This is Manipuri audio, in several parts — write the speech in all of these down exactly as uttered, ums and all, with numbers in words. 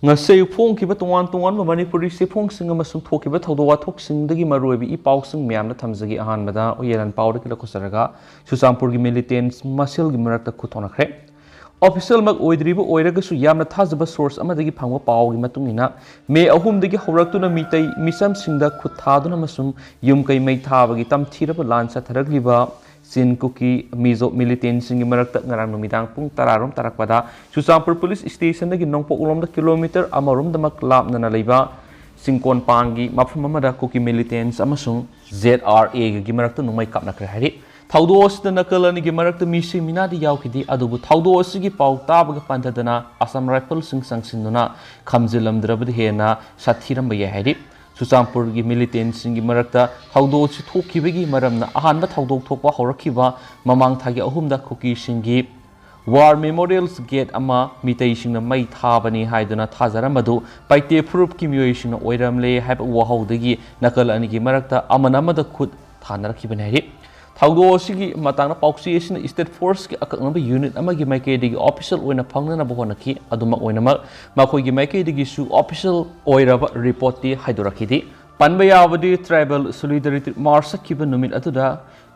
ꯉꯁꯤ ꯐꯣꯡꯈꯤꯕ ꯇꯣꯉꯥꯟ ꯇꯣꯉꯥꯟꯕ ꯃꯅꯤꯄꯨꯔꯤ ꯆꯦꯐꯣꯡꯁꯤꯡ ꯑꯃꯁꯨꯡ ꯊꯣꯛꯈꯤꯕ ꯊꯧꯗꯣꯛ ꯋꯥꯊꯣꯛꯁꯤꯡꯗꯒꯤ ꯃꯔꯨꯑꯣꯏꯕ ꯏ ꯄꯥꯎꯁꯤꯡ ꯃꯌꯥꯝꯅ ꯊꯝꯖꯒꯦ꯫ ꯑꯍꯥꯟꯕꯗ ꯎꯌꯦꯟ ꯄꯥꯎꯗꯒꯤ ꯂꯧꯈꯠꯆꯔꯒ ꯆꯨꯔꯆꯥꯟꯄꯨꯔꯒꯤ ꯃꯤꯂꯤꯇꯦꯟꯁ ꯃꯁꯦꯜꯒꯤ ꯃꯔꯛꯇ ꯈꯨꯠ ꯊꯣꯛꯅꯈ꯭ꯔꯦ꯫ ꯑꯣꯐꯤꯁꯤꯌꯦꯜꯃꯛ ꯑꯣꯏꯗ꯭ꯔꯤꯕ ꯑꯣꯏꯔꯒꯁꯨ ꯌꯥꯝꯅ ꯊꯥꯖꯕ ꯁꯣꯔꯁ ꯑꯃꯗꯒꯤ ꯐꯪꯕ ꯄꯥꯎꯒꯤ ꯃꯇꯨꯡ ꯏꯟꯅ ꯃꯦ ꯑꯍꯨꯝꯗꯒꯤ ꯍꯧꯔꯛꯇꯨꯅ ꯃꯤꯇꯩ ꯃꯤꯆꯝꯁꯤꯡꯗ ꯈꯨꯠ ꯊꯥꯗꯨꯅ ꯑꯃꯁꯨꯡ ꯌꯨꯝ ꯀꯩ ꯃꯩ ꯊꯥꯕꯒꯤ ꯇꯝꯊꯤꯔꯕ ꯂꯥꯟ ꯆꯠꯊꯔꯛꯂꯤꯕ ꯆꯤꯟ ꯀꯨꯀꯤ ꯃꯤꯖꯣ ꯃꯤꯂꯤꯇꯦꯟꯁꯤꯡꯒꯤ ꯃꯔꯛꯇ ꯉꯔꯥꯡ ꯅꯨꯃꯤꯗꯥꯡ ꯄꯨꯡ ꯇꯔꯥ ꯔꯣꯝ ꯇꯥꯔꯛꯄꯗ ꯆꯨꯔꯆꯥꯟꯄꯨꯔ ꯄꯨꯂꯤꯁ ꯁ꯭ꯇꯦꯁꯟꯗꯒꯤ ꯅꯣꯡꯄꯣꯛꯂꯣꯝꯗ ꯀꯤꯂꯣꯃꯤꯇꯔ ꯑꯃꯔꯣꯝꯗꯃꯛ ꯂꯥꯞꯅꯅ ꯂꯩꯕ ꯆꯤꯡꯀꯣꯟꯄꯥꯡꯒꯤ ꯃꯐꯝ ꯑꯃꯗ ꯀꯨꯀꯤ ꯃꯤꯂꯤꯇꯦꯟꯁ ꯑꯃꯁꯨꯡ ꯖꯦꯠ ꯑꯥꯔ ꯑꯦꯒꯤ ꯃꯔꯛꯇ ꯅꯣꯡꯃꯩ ꯀꯥꯞꯅꯈ꯭ꯔꯦ ꯍꯥꯏꯔꯤ꯫ ꯊꯧꯗꯣꯛ ꯑꯁꯤꯗ ꯅꯥꯀꯜ ꯑꯅꯤꯒꯤ ꯃꯔꯛꯇ ꯃꯤꯁꯤ ꯃꯤꯅꯥꯗꯤ ꯌꯥꯎꯈꯤꯗꯦ, ꯑꯗꯨꯕꯨ ꯊꯧꯗꯣꯛ ꯑꯁꯤꯒꯤ ꯄꯥꯎ ꯇꯥꯕꯒ ꯄꯟꯊꯗꯅ ꯑꯁꯥꯝ ꯔꯥꯏꯐꯜꯁꯤꯡ ꯆꯪꯁꯤꯟꯗꯨꯅ ꯈꯝꯖꯤꯜꯂꯝꯗ꯭ꯔꯕꯗꯤ ꯍꯦꯟꯅ ꯁꯥꯊꯤꯔꯝꯕ ꯌꯥꯏ ꯍꯥꯏꯔꯤ꯫ ꯆꯨꯔꯆꯥꯟꯄꯨꯔꯒꯤ ꯃꯤꯂꯤꯇꯦꯟꯁꯤꯡꯒꯤ ꯃꯔꯛꯇ ꯊꯧꯗꯣꯛ ꯑꯁꯤ ꯊꯣꯛꯈꯤꯕꯒꯤ ꯃꯔꯝꯅ ꯑꯍꯥꯟꯕ ꯊꯧꯗꯣꯛ ꯊꯣꯛꯄ ꯍꯧꯔꯛꯈꯤꯕ ꯃꯃꯥꯡ ꯊꯥꯒꯤ ꯑꯍꯨꯝꯗ ꯀꯨꯀꯤꯁꯤꯡꯒꯤ ꯋꯥꯔ ꯃꯦꯃꯣꯔꯤꯌꯦꯜꯁ ꯒꯦꯠ ꯑꯃ ꯃꯤꯇꯩꯁꯤꯡꯅ ꯃꯩ ꯊꯥꯕꯅꯤ ꯍꯥꯏꯗꯨꯅ ꯊꯥꯖꯔꯝꯕꯗꯨ ꯄꯩꯇꯦ ꯐꯨꯔꯨꯞꯀꯤ ꯃꯤꯑꯣꯏꯁꯤꯡꯅ ꯑꯣꯏꯔꯝꯂꯦ ꯍꯥꯏꯕ ꯋꯥꯍꯧꯗꯒꯤ ꯅꯥꯀꯜ ꯑꯅꯤꯒꯤ ꯃꯔꯛꯇ ꯑꯃꯅ ꯑꯃꯗ ꯈꯨꯠ ꯊꯥꯅꯔꯛꯈꯤꯕꯅꯤ ꯍꯥꯏꯔꯤ꯫ ꯊꯧꯗꯣꯛ ꯑꯁꯤꯒꯤ ꯃꯇꯥꯡꯗ ꯄꯥꯎꯆꯦ ꯑꯁꯤꯅ ꯁ꯭ꯇꯦꯠ ꯐꯣꯔꯁꯀꯤ ꯑꯀꯛꯅꯕ ꯌꯨꯅꯤꯠ ꯑꯃꯒꯤ ꯃꯥꯏꯀꯩꯗꯒꯤ ꯑꯣꯐꯤꯁꯤꯌꯦꯜ ꯑꯣꯏꯅ ꯐꯪꯅꯅꯕ ꯍꯣꯠꯅꯈꯤ꯫ ꯑꯗꯨꯃꯛ ꯑꯣꯏꯅꯃꯛ, ꯃꯈꯣꯏꯒꯤ ꯃꯥꯏꯀꯩꯗꯒꯤꯁꯨ ꯑꯣꯐꯤꯁꯤꯌꯦꯜ ꯑꯣꯏꯔꯕ ꯔꯤꯄꯣꯔꯠꯇꯤ ꯍꯥꯏꯗꯣꯔꯛꯈꯤꯗꯦ꯫ ꯄꯟꯕ ꯌꯥꯕꯗꯤ, ꯇ꯭ꯔꯥꯏꯕꯦꯜ ꯁꯣꯂꯤꯗꯥꯔꯤꯇꯤ ꯃꯥꯔꯆ ꯆꯠꯈꯤꯕ ꯅꯨꯃꯤꯠ ꯑꯗꯨꯗ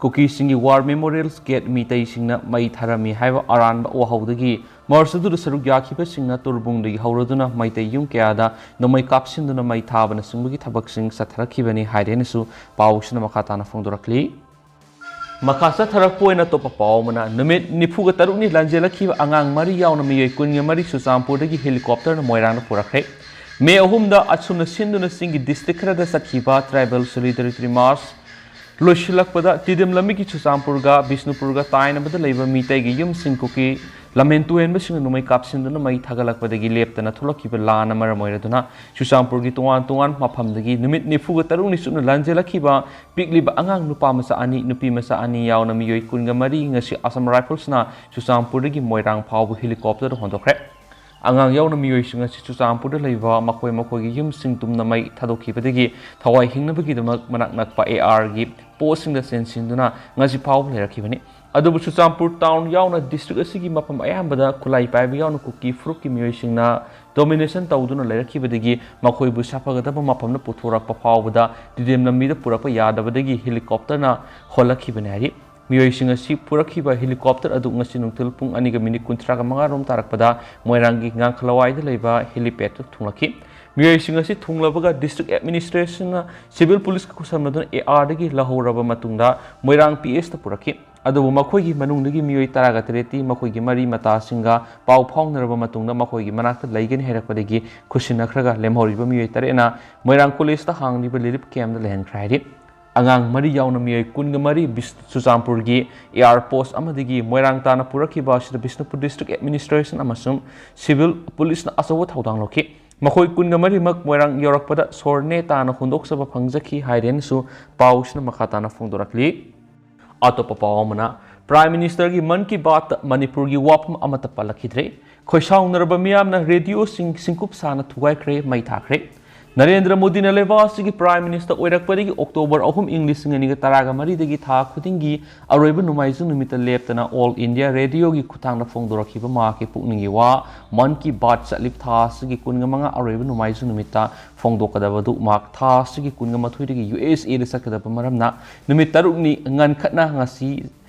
ꯀꯨꯀꯤꯁꯤꯡꯒꯤ ꯋꯥꯔ ꯃꯦꯃꯣꯔꯤꯌꯦꯜꯁ ꯒꯦꯠ ꯃꯤꯇꯩꯁꯤꯡꯅ ꯃꯩ ꯊꯥꯔꯝꯃꯤ ꯍꯥꯏꯕ ꯑꯔꯥꯟꯕ ꯋꯥꯍꯧꯗꯒꯤ ꯃꯥꯔꯆ ꯑꯗꯨꯗ ꯁꯔꯨꯛ ꯌꯥꯈꯤꯕꯁꯤꯡꯅ ꯇꯨꯔꯕꯨꯡꯗꯒꯤ ꯍꯧꯔꯗꯨꯅ ꯃꯩꯇꯩ ꯌꯨꯝ ꯀꯌꯥꯗ ꯅꯣꯡꯃꯩ ꯀꯥꯞꯁꯤꯟꯗꯨꯅ ꯃꯩ ꯊꯥꯕꯅꯆꯤꯡꯕꯒꯤ ꯊꯕꯛꯁꯤꯡ ꯆꯠꯊꯔꯛꯈꯤꯕꯅꯤ ꯍꯥꯏꯔꯦꯅꯁꯨ ꯄꯥꯎꯁꯤꯅ ꯃꯈꯥ ꯇꯥꯅ ꯐꯣꯡꯗꯣꯔꯛꯂꯤ꯫ ꯃꯈꯥ ꯆꯠꯊꯔꯛꯄ ꯑꯣꯏꯅ ꯑꯇꯣꯞꯄ ꯄꯥꯎ ꯑꯃꯅ, ꯅꯨꯃꯤꯠ ꯅꯤꯐꯨꯒ ꯇꯔꯨꯛꯅꯤ ꯂꯥꯟꯖꯦꯜꯂꯛꯈꯤꯕ ꯑꯉꯥꯡ ꯃꯔꯤ ꯌꯥꯎꯅ ꯃꯤꯑꯣꯏ ꯀꯨꯟꯒ ꯃꯔꯤ ꯆꯨꯔꯆꯥꯟꯄꯨꯔꯗꯒꯤ ꯍꯦꯂꯤꯀꯣꯞꯇꯔꯅ ꯃꯣꯏꯔꯥꯡꯗ ꯄꯨꯔꯛꯈ꯭ꯔꯦ꯫ ꯃꯦ ꯑꯍꯨꯝꯗ ꯑꯁꯨꯝꯅ ꯁꯤꯟꯗꯨꯅ ꯆꯤꯡꯒꯤ ꯗꯤꯁꯇ꯭ꯔꯤꯛ ꯈꯔꯗ ꯆꯠꯈꯤꯕ ꯇ꯭ꯔꯥꯏꯕꯦꯜ ꯁꯣꯂꯤꯗꯥꯔꯤꯇꯤ ꯃꯥꯔꯆ ꯂꯣꯏꯁꯤꯜꯂꯛꯄꯗ ꯇꯤꯗꯤꯝ ꯂꯝꯕꯤꯒꯤ ꯆꯨꯔꯆꯥꯟꯄꯨꯔꯒ ꯕꯤꯁꯅꯨꯄꯨꯔꯒ ꯇꯥꯏꯅꯕꯗ ꯂꯩꯕ ꯃꯤꯇꯩꯒꯤ ꯌꯨꯝꯁꯤꯡ ꯀꯨꯀꯤ ꯂꯝꯍꯦꯟ ꯇꯨꯍꯦꯟꯕꯁꯤꯡꯅ ꯅꯣꯡꯃꯩ ꯀꯥꯞꯁꯤꯟꯗꯨꯅ ꯃꯩ ꯊꯥꯒꯠꯂꯛꯄꯗꯒꯤ ꯂꯦꯞꯇꯅ ꯊꯣꯛꯂꯛꯈꯤꯕ ꯂꯥꯟꯅ ꯃꯔꯝ ꯑꯣꯏꯔꯗꯨꯅ ꯆꯨꯔꯆꯥꯟꯄꯨꯔꯒꯤ ꯇꯣꯉꯥꯟ ꯇꯣꯉꯥꯟꯕ ꯃꯐꯝꯗꯒꯤ ꯅꯨꯃꯤꯠ ꯅꯤꯐꯨꯒ ꯇꯔꯨꯛꯅꯤ ꯆꯨꯞꯅ ꯂꯥꯟꯖꯦꯜꯂꯛꯈꯤꯕ ꯄꯤꯛꯂꯤꯕ ꯑꯉꯥꯡ ꯅꯨꯄꯥ ꯃꯆꯥ ꯑꯅꯤ, ꯅꯨꯄꯤ ꯃꯆꯥ ꯑꯅꯤ ꯌꯥꯎꯅ ꯃꯤꯑꯣꯏ ꯀꯨꯟꯒ ꯃꯔꯤ ꯉꯁꯤ ꯑꯁꯥꯝ ꯔꯥꯏꯐꯜꯁꯅ ꯆꯨꯔꯆꯥꯟꯄꯨꯔꯗꯒꯤ ꯃꯣꯏꯔꯥꯡ ꯐꯥꯎꯕ ꯍꯦꯂꯤꯀꯣꯞꯇꯔꯗ ꯍꯣꯟꯗꯣꯛꯈ꯭ꯔꯦ꯫ ꯑꯉꯥꯡ ꯌꯥꯎꯅ ꯃꯤꯑꯣꯏꯁꯤꯡ ꯑꯁꯤ ꯆꯨꯔꯆꯥꯟꯄꯨꯔꯗ ꯂꯩꯕ ꯃꯈꯣꯏ ꯃꯈꯣꯏꯒꯤ ꯌꯨꯝꯁꯤꯡ ꯇꯨꯝꯅ ꯃꯩ ꯊꯥꯗꯣꯛꯈꯤꯕꯗꯒꯤ ꯊꯋꯥꯏ ꯍꯤꯡꯅꯕꯒꯤꯗꯃꯛ ꯃꯅꯥꯛ ꯅꯛꯄ ꯑꯦ ꯑꯥꯔꯒꯤ ꯄꯣꯁꯁꯤꯡꯗ ꯆꯦꯟꯁꯤꯟꯗꯨꯅ ꯉꯁꯤ ꯐꯥꯎꯕ ꯂꯩꯔꯛꯈꯤꯕꯅꯤ꯫ ꯑꯗꯨꯕꯨ ꯆꯨꯔꯆꯥꯟꯄꯨꯔ ꯇꯥꯎꯟ ꯌꯥꯎꯅ ꯗꯤꯁꯇ꯭ꯔꯤꯛ ꯑꯁꯤꯒꯤ ꯃꯐꯝ ꯑꯌꯥꯝꯕꯗ ꯈꯨꯠꯂꯥꯏ ꯄꯥꯏꯕ ꯌꯥꯎꯅ ꯀꯨꯀꯤ ꯐꯨꯔꯨꯞꯀꯤ ꯃꯤꯑꯣꯏꯁꯤꯡꯅ ꯗꯣꯃꯤꯅꯦꯁꯟ ꯇꯧꯗꯨꯅ ꯂꯩꯔꯛꯈꯤꯕꯗꯒꯤ ꯃꯈꯣꯏꯕꯨ ꯁꯥꯐꯒꯗꯕ ꯃꯐꯝꯗ ꯄꯨꯊꯣꯔꯛꯄ ꯐꯥꯎꯕꯗ ꯇꯤꯗꯦꯝ ꯂꯝꯕꯤꯗ ꯄꯨꯔꯛꯄ ꯌꯥꯗꯕꯗꯒꯤ ꯍꯦꯂꯤꯀꯣꯞꯇꯔꯅ ꯍꯣꯜꯂꯛꯈꯤꯕꯅꯤ ꯍꯥꯏꯔꯤ꯫ ꯃꯤꯑꯣꯏꯁꯤꯡ ꯑꯁꯤ ꯄꯨꯔꯛꯈꯤꯕ ꯍꯦꯂꯤꯀꯣꯞꯇꯔ ꯑꯗꯨ ꯉꯁꯤ ꯅꯨꯡꯊꯤꯜ ꯄꯨꯡ ꯑꯅꯤꯒ ꯃꯤꯅꯤꯠ ꯀꯨꯟꯊ꯭ꯔꯥꯒ ꯃꯉꯥ ꯔꯣꯝ ꯇꯥꯔꯛꯄꯗ ꯃꯣꯏꯔꯥꯡꯒꯤ ꯉꯥꯡꯈꯂꯋꯥꯏꯗ ꯂꯩꯕ ꯍꯦꯂꯤꯄꯦꯗꯇ ꯊꯨꯡꯂꯛꯈꯤ꯫ ꯃꯤꯑꯣꯏꯁꯤꯡ ꯑꯁꯤ ꯊꯨꯡꯂꯕꯒ ꯗꯤꯁꯇ꯭ꯔꯤꯛ ꯑꯦꯗꯃꯤꯅꯤꯁꯇ꯭ꯔꯦꯁꯟꯅ ꯁꯤꯚꯤꯜ ꯄꯨꯂꯤꯁꯀ ꯈꯨꯠꯁꯝꯅꯗꯨꯅ ꯑꯦ ꯑꯥꯔꯗꯒꯤ ꯂꯧꯍꯧꯔꯕ ꯃꯇꯨꯡꯗ ꯃꯣꯏꯔꯥꯡ ꯄꯤ ꯑꯦꯁꯇ ꯄꯨꯔꯛꯈꯤ꯫ ꯑꯗꯨꯕꯨ ꯃꯈꯣꯏꯒꯤ ꯃꯅꯨꯡꯗꯒꯤ ꯃꯤꯑꯣꯏ ꯇꯔꯥꯒ ꯇꯔꯦꯠꯇꯤ ꯃꯈꯣꯏꯒꯤ ꯃꯔꯤ ꯃꯇꯥꯁꯤꯡꯒ ꯄꯥꯎ ꯐꯥꯎꯅꯔꯕ ꯃꯇꯨꯡꯗ ꯃꯈꯣꯏꯒꯤ ꯃꯅꯥꯛꯇ ꯂꯩꯒꯅꯤ ꯍꯥꯏꯔꯛꯄꯗꯒꯤ ꯈꯨꯠꯁꯤꯟꯅꯈ꯭ꯔꯒ ꯂꯦꯝꯍꯧꯔꯤꯕ ꯃꯤꯑꯣꯏ ꯇꯔꯦꯠꯅ ꯃꯣꯏꯔꯥꯡ ꯀꯣꯂꯦꯖꯇ ꯍꯥꯡꯂꯤꯕ ꯔꯤꯂꯤꯐ ꯀꯦꯝꯞꯇ ꯂꯩꯍꯟꯈ꯭ꯔꯦ ꯍꯥꯏꯔꯤ꯫ ꯑꯉꯥꯡ ꯃꯔꯤ ꯌꯥꯎꯅ ꯃꯤꯑꯣꯏ ꯀꯨꯟꯒ ꯃꯔꯤ ꯕꯤꯁ-, ꯆꯨꯔꯆꯥꯟꯄꯨꯔꯒꯤ ꯑꯦꯌꯥꯔ ꯄꯣꯁ ꯑꯃꯗꯒꯤ ꯃꯣꯏꯔꯥꯡ ꯇꯥꯅ ꯄꯨꯔꯛꯈꯤꯕ ꯑꯁꯤꯗ ꯕꯤꯁꯅꯨꯄꯨꯔ ꯗꯤꯁꯇ꯭ꯔꯤꯛ ꯑꯦꯗꯃꯤꯅꯤꯁꯇ꯭ꯔꯦꯁꯟ ꯑꯃꯁꯨꯡ ꯁꯤꯚꯤꯜ ꯄꯨꯂꯤꯁꯅ ꯑꯆꯧꯕ ꯊꯧꯗꯥꯡ ꯂꯧꯈꯤ꯫ ꯃꯈꯣꯏ ꯀꯨꯟꯒ ꯃꯔꯤꯃꯛ ꯃꯣꯏꯔꯥꯡ ꯌꯧꯔꯛꯄꯗ ꯁꯣꯔ ꯅꯦ ꯇꯥꯅ ꯍꯨꯟꯗꯣꯛꯆꯕ ꯐꯪꯖꯈꯤ ꯍꯥꯏꯔꯦꯅꯁꯨ ꯄꯥꯎꯁꯤꯅ ꯃꯈꯥ ꯇꯥꯅ ꯐꯣꯡꯗꯣꯔꯛꯂꯤ꯫ ꯑꯇꯣꯞꯄ ꯄꯥꯎ ꯑꯃꯅ, ꯄ꯭ꯔꯥꯏꯝ ꯃꯤꯅꯤꯁꯇꯔꯒꯤ ꯃꯟ ꯀꯤ ꯕꯥꯠꯇ ꯃꯅꯤꯄꯨꯔꯒꯤ ꯋꯥꯐꯝ ꯑꯃꯠꯇ ꯄꯜꯂꯛꯈꯤꯗ꯭ꯔꯦ꯫ ꯈꯣꯏꯁꯥꯎꯅꯔꯕ ꯃꯤꯌꯥꯝꯅ ꯔꯦꯗꯤꯑꯣꯁꯤꯡ ꯁꯤꯡꯀꯨꯞ ꯁꯥꯅ ꯊꯨꯒꯥꯏꯈ꯭ꯔꯦ, ꯃꯩ ꯊꯥꯈ꯭ꯔꯦ꯫ ꯅꯔꯦꯟꯗ꯭ꯔ ꯃꯣꯗꯤꯅ ꯂꯩꯕꯥꯛ ꯑꯁꯤꯒꯤ ꯄ꯭ꯔꯥꯏꯝ ꯃꯤꯅꯤꯁꯇꯔ ꯑꯣꯏꯔꯛꯄꯗꯒꯤ ꯑꯣꯛꯇꯣꯕꯔ ꯑꯍꯨꯝ, ꯏꯪ ꯂꯤꯁꯤꯡ ꯑꯅꯤꯒ ꯇꯔꯥꯒ ꯃꯔꯤꯗꯒꯤ ꯊꯥ ꯈꯨꯗꯤꯡꯒꯤ ꯑꯔꯣꯏꯕ ꯅꯣꯡꯃꯥꯏꯖꯤꯡ ꯅꯨꯃꯤꯠꯇ ꯂꯦꯞꯇꯅ ꯑꯣꯜ ꯏꯟꯗꯤꯌꯥ ꯔꯦꯗꯤꯑꯣꯒꯤ ꯈꯨꯠꯊꯥꯡꯗ ꯐꯣꯡꯗꯣꯔꯛꯈꯤꯕ ꯃꯍꯥꯛꯀꯤ ꯄꯨꯛꯅꯤꯡꯒꯤ ꯋꯥ ꯃꯟ ꯀꯤ ꯕꯥꯠ ꯆꯠꯂꯤꯕ ꯊꯥ ꯑꯁꯤꯒꯤ ꯀꯨꯟꯒ ꯃꯉꯥ ꯑꯔꯣꯏꯕ ꯅꯣꯡꯃꯥꯏꯖꯤꯡ ꯅꯨꯃꯤꯠꯇ ꯐꯣꯡꯗꯣꯛꯀꯗꯕꯗꯨ ꯃꯍꯥꯛ ꯊꯥ ꯑꯁꯤꯒꯤ ꯀꯨꯟꯒ ꯃꯥꯊꯣꯏꯗꯒꯤ ꯌꯨ ꯑꯦꯁ ꯑꯦꯗ ꯆꯠꯀꯗꯕ ꯃꯔꯝꯅ ꯅꯨꯃꯤꯠ ꯇꯔꯨꯛꯅꯤ ꯉꯟꯈꯠꯅ ꯉꯁꯤ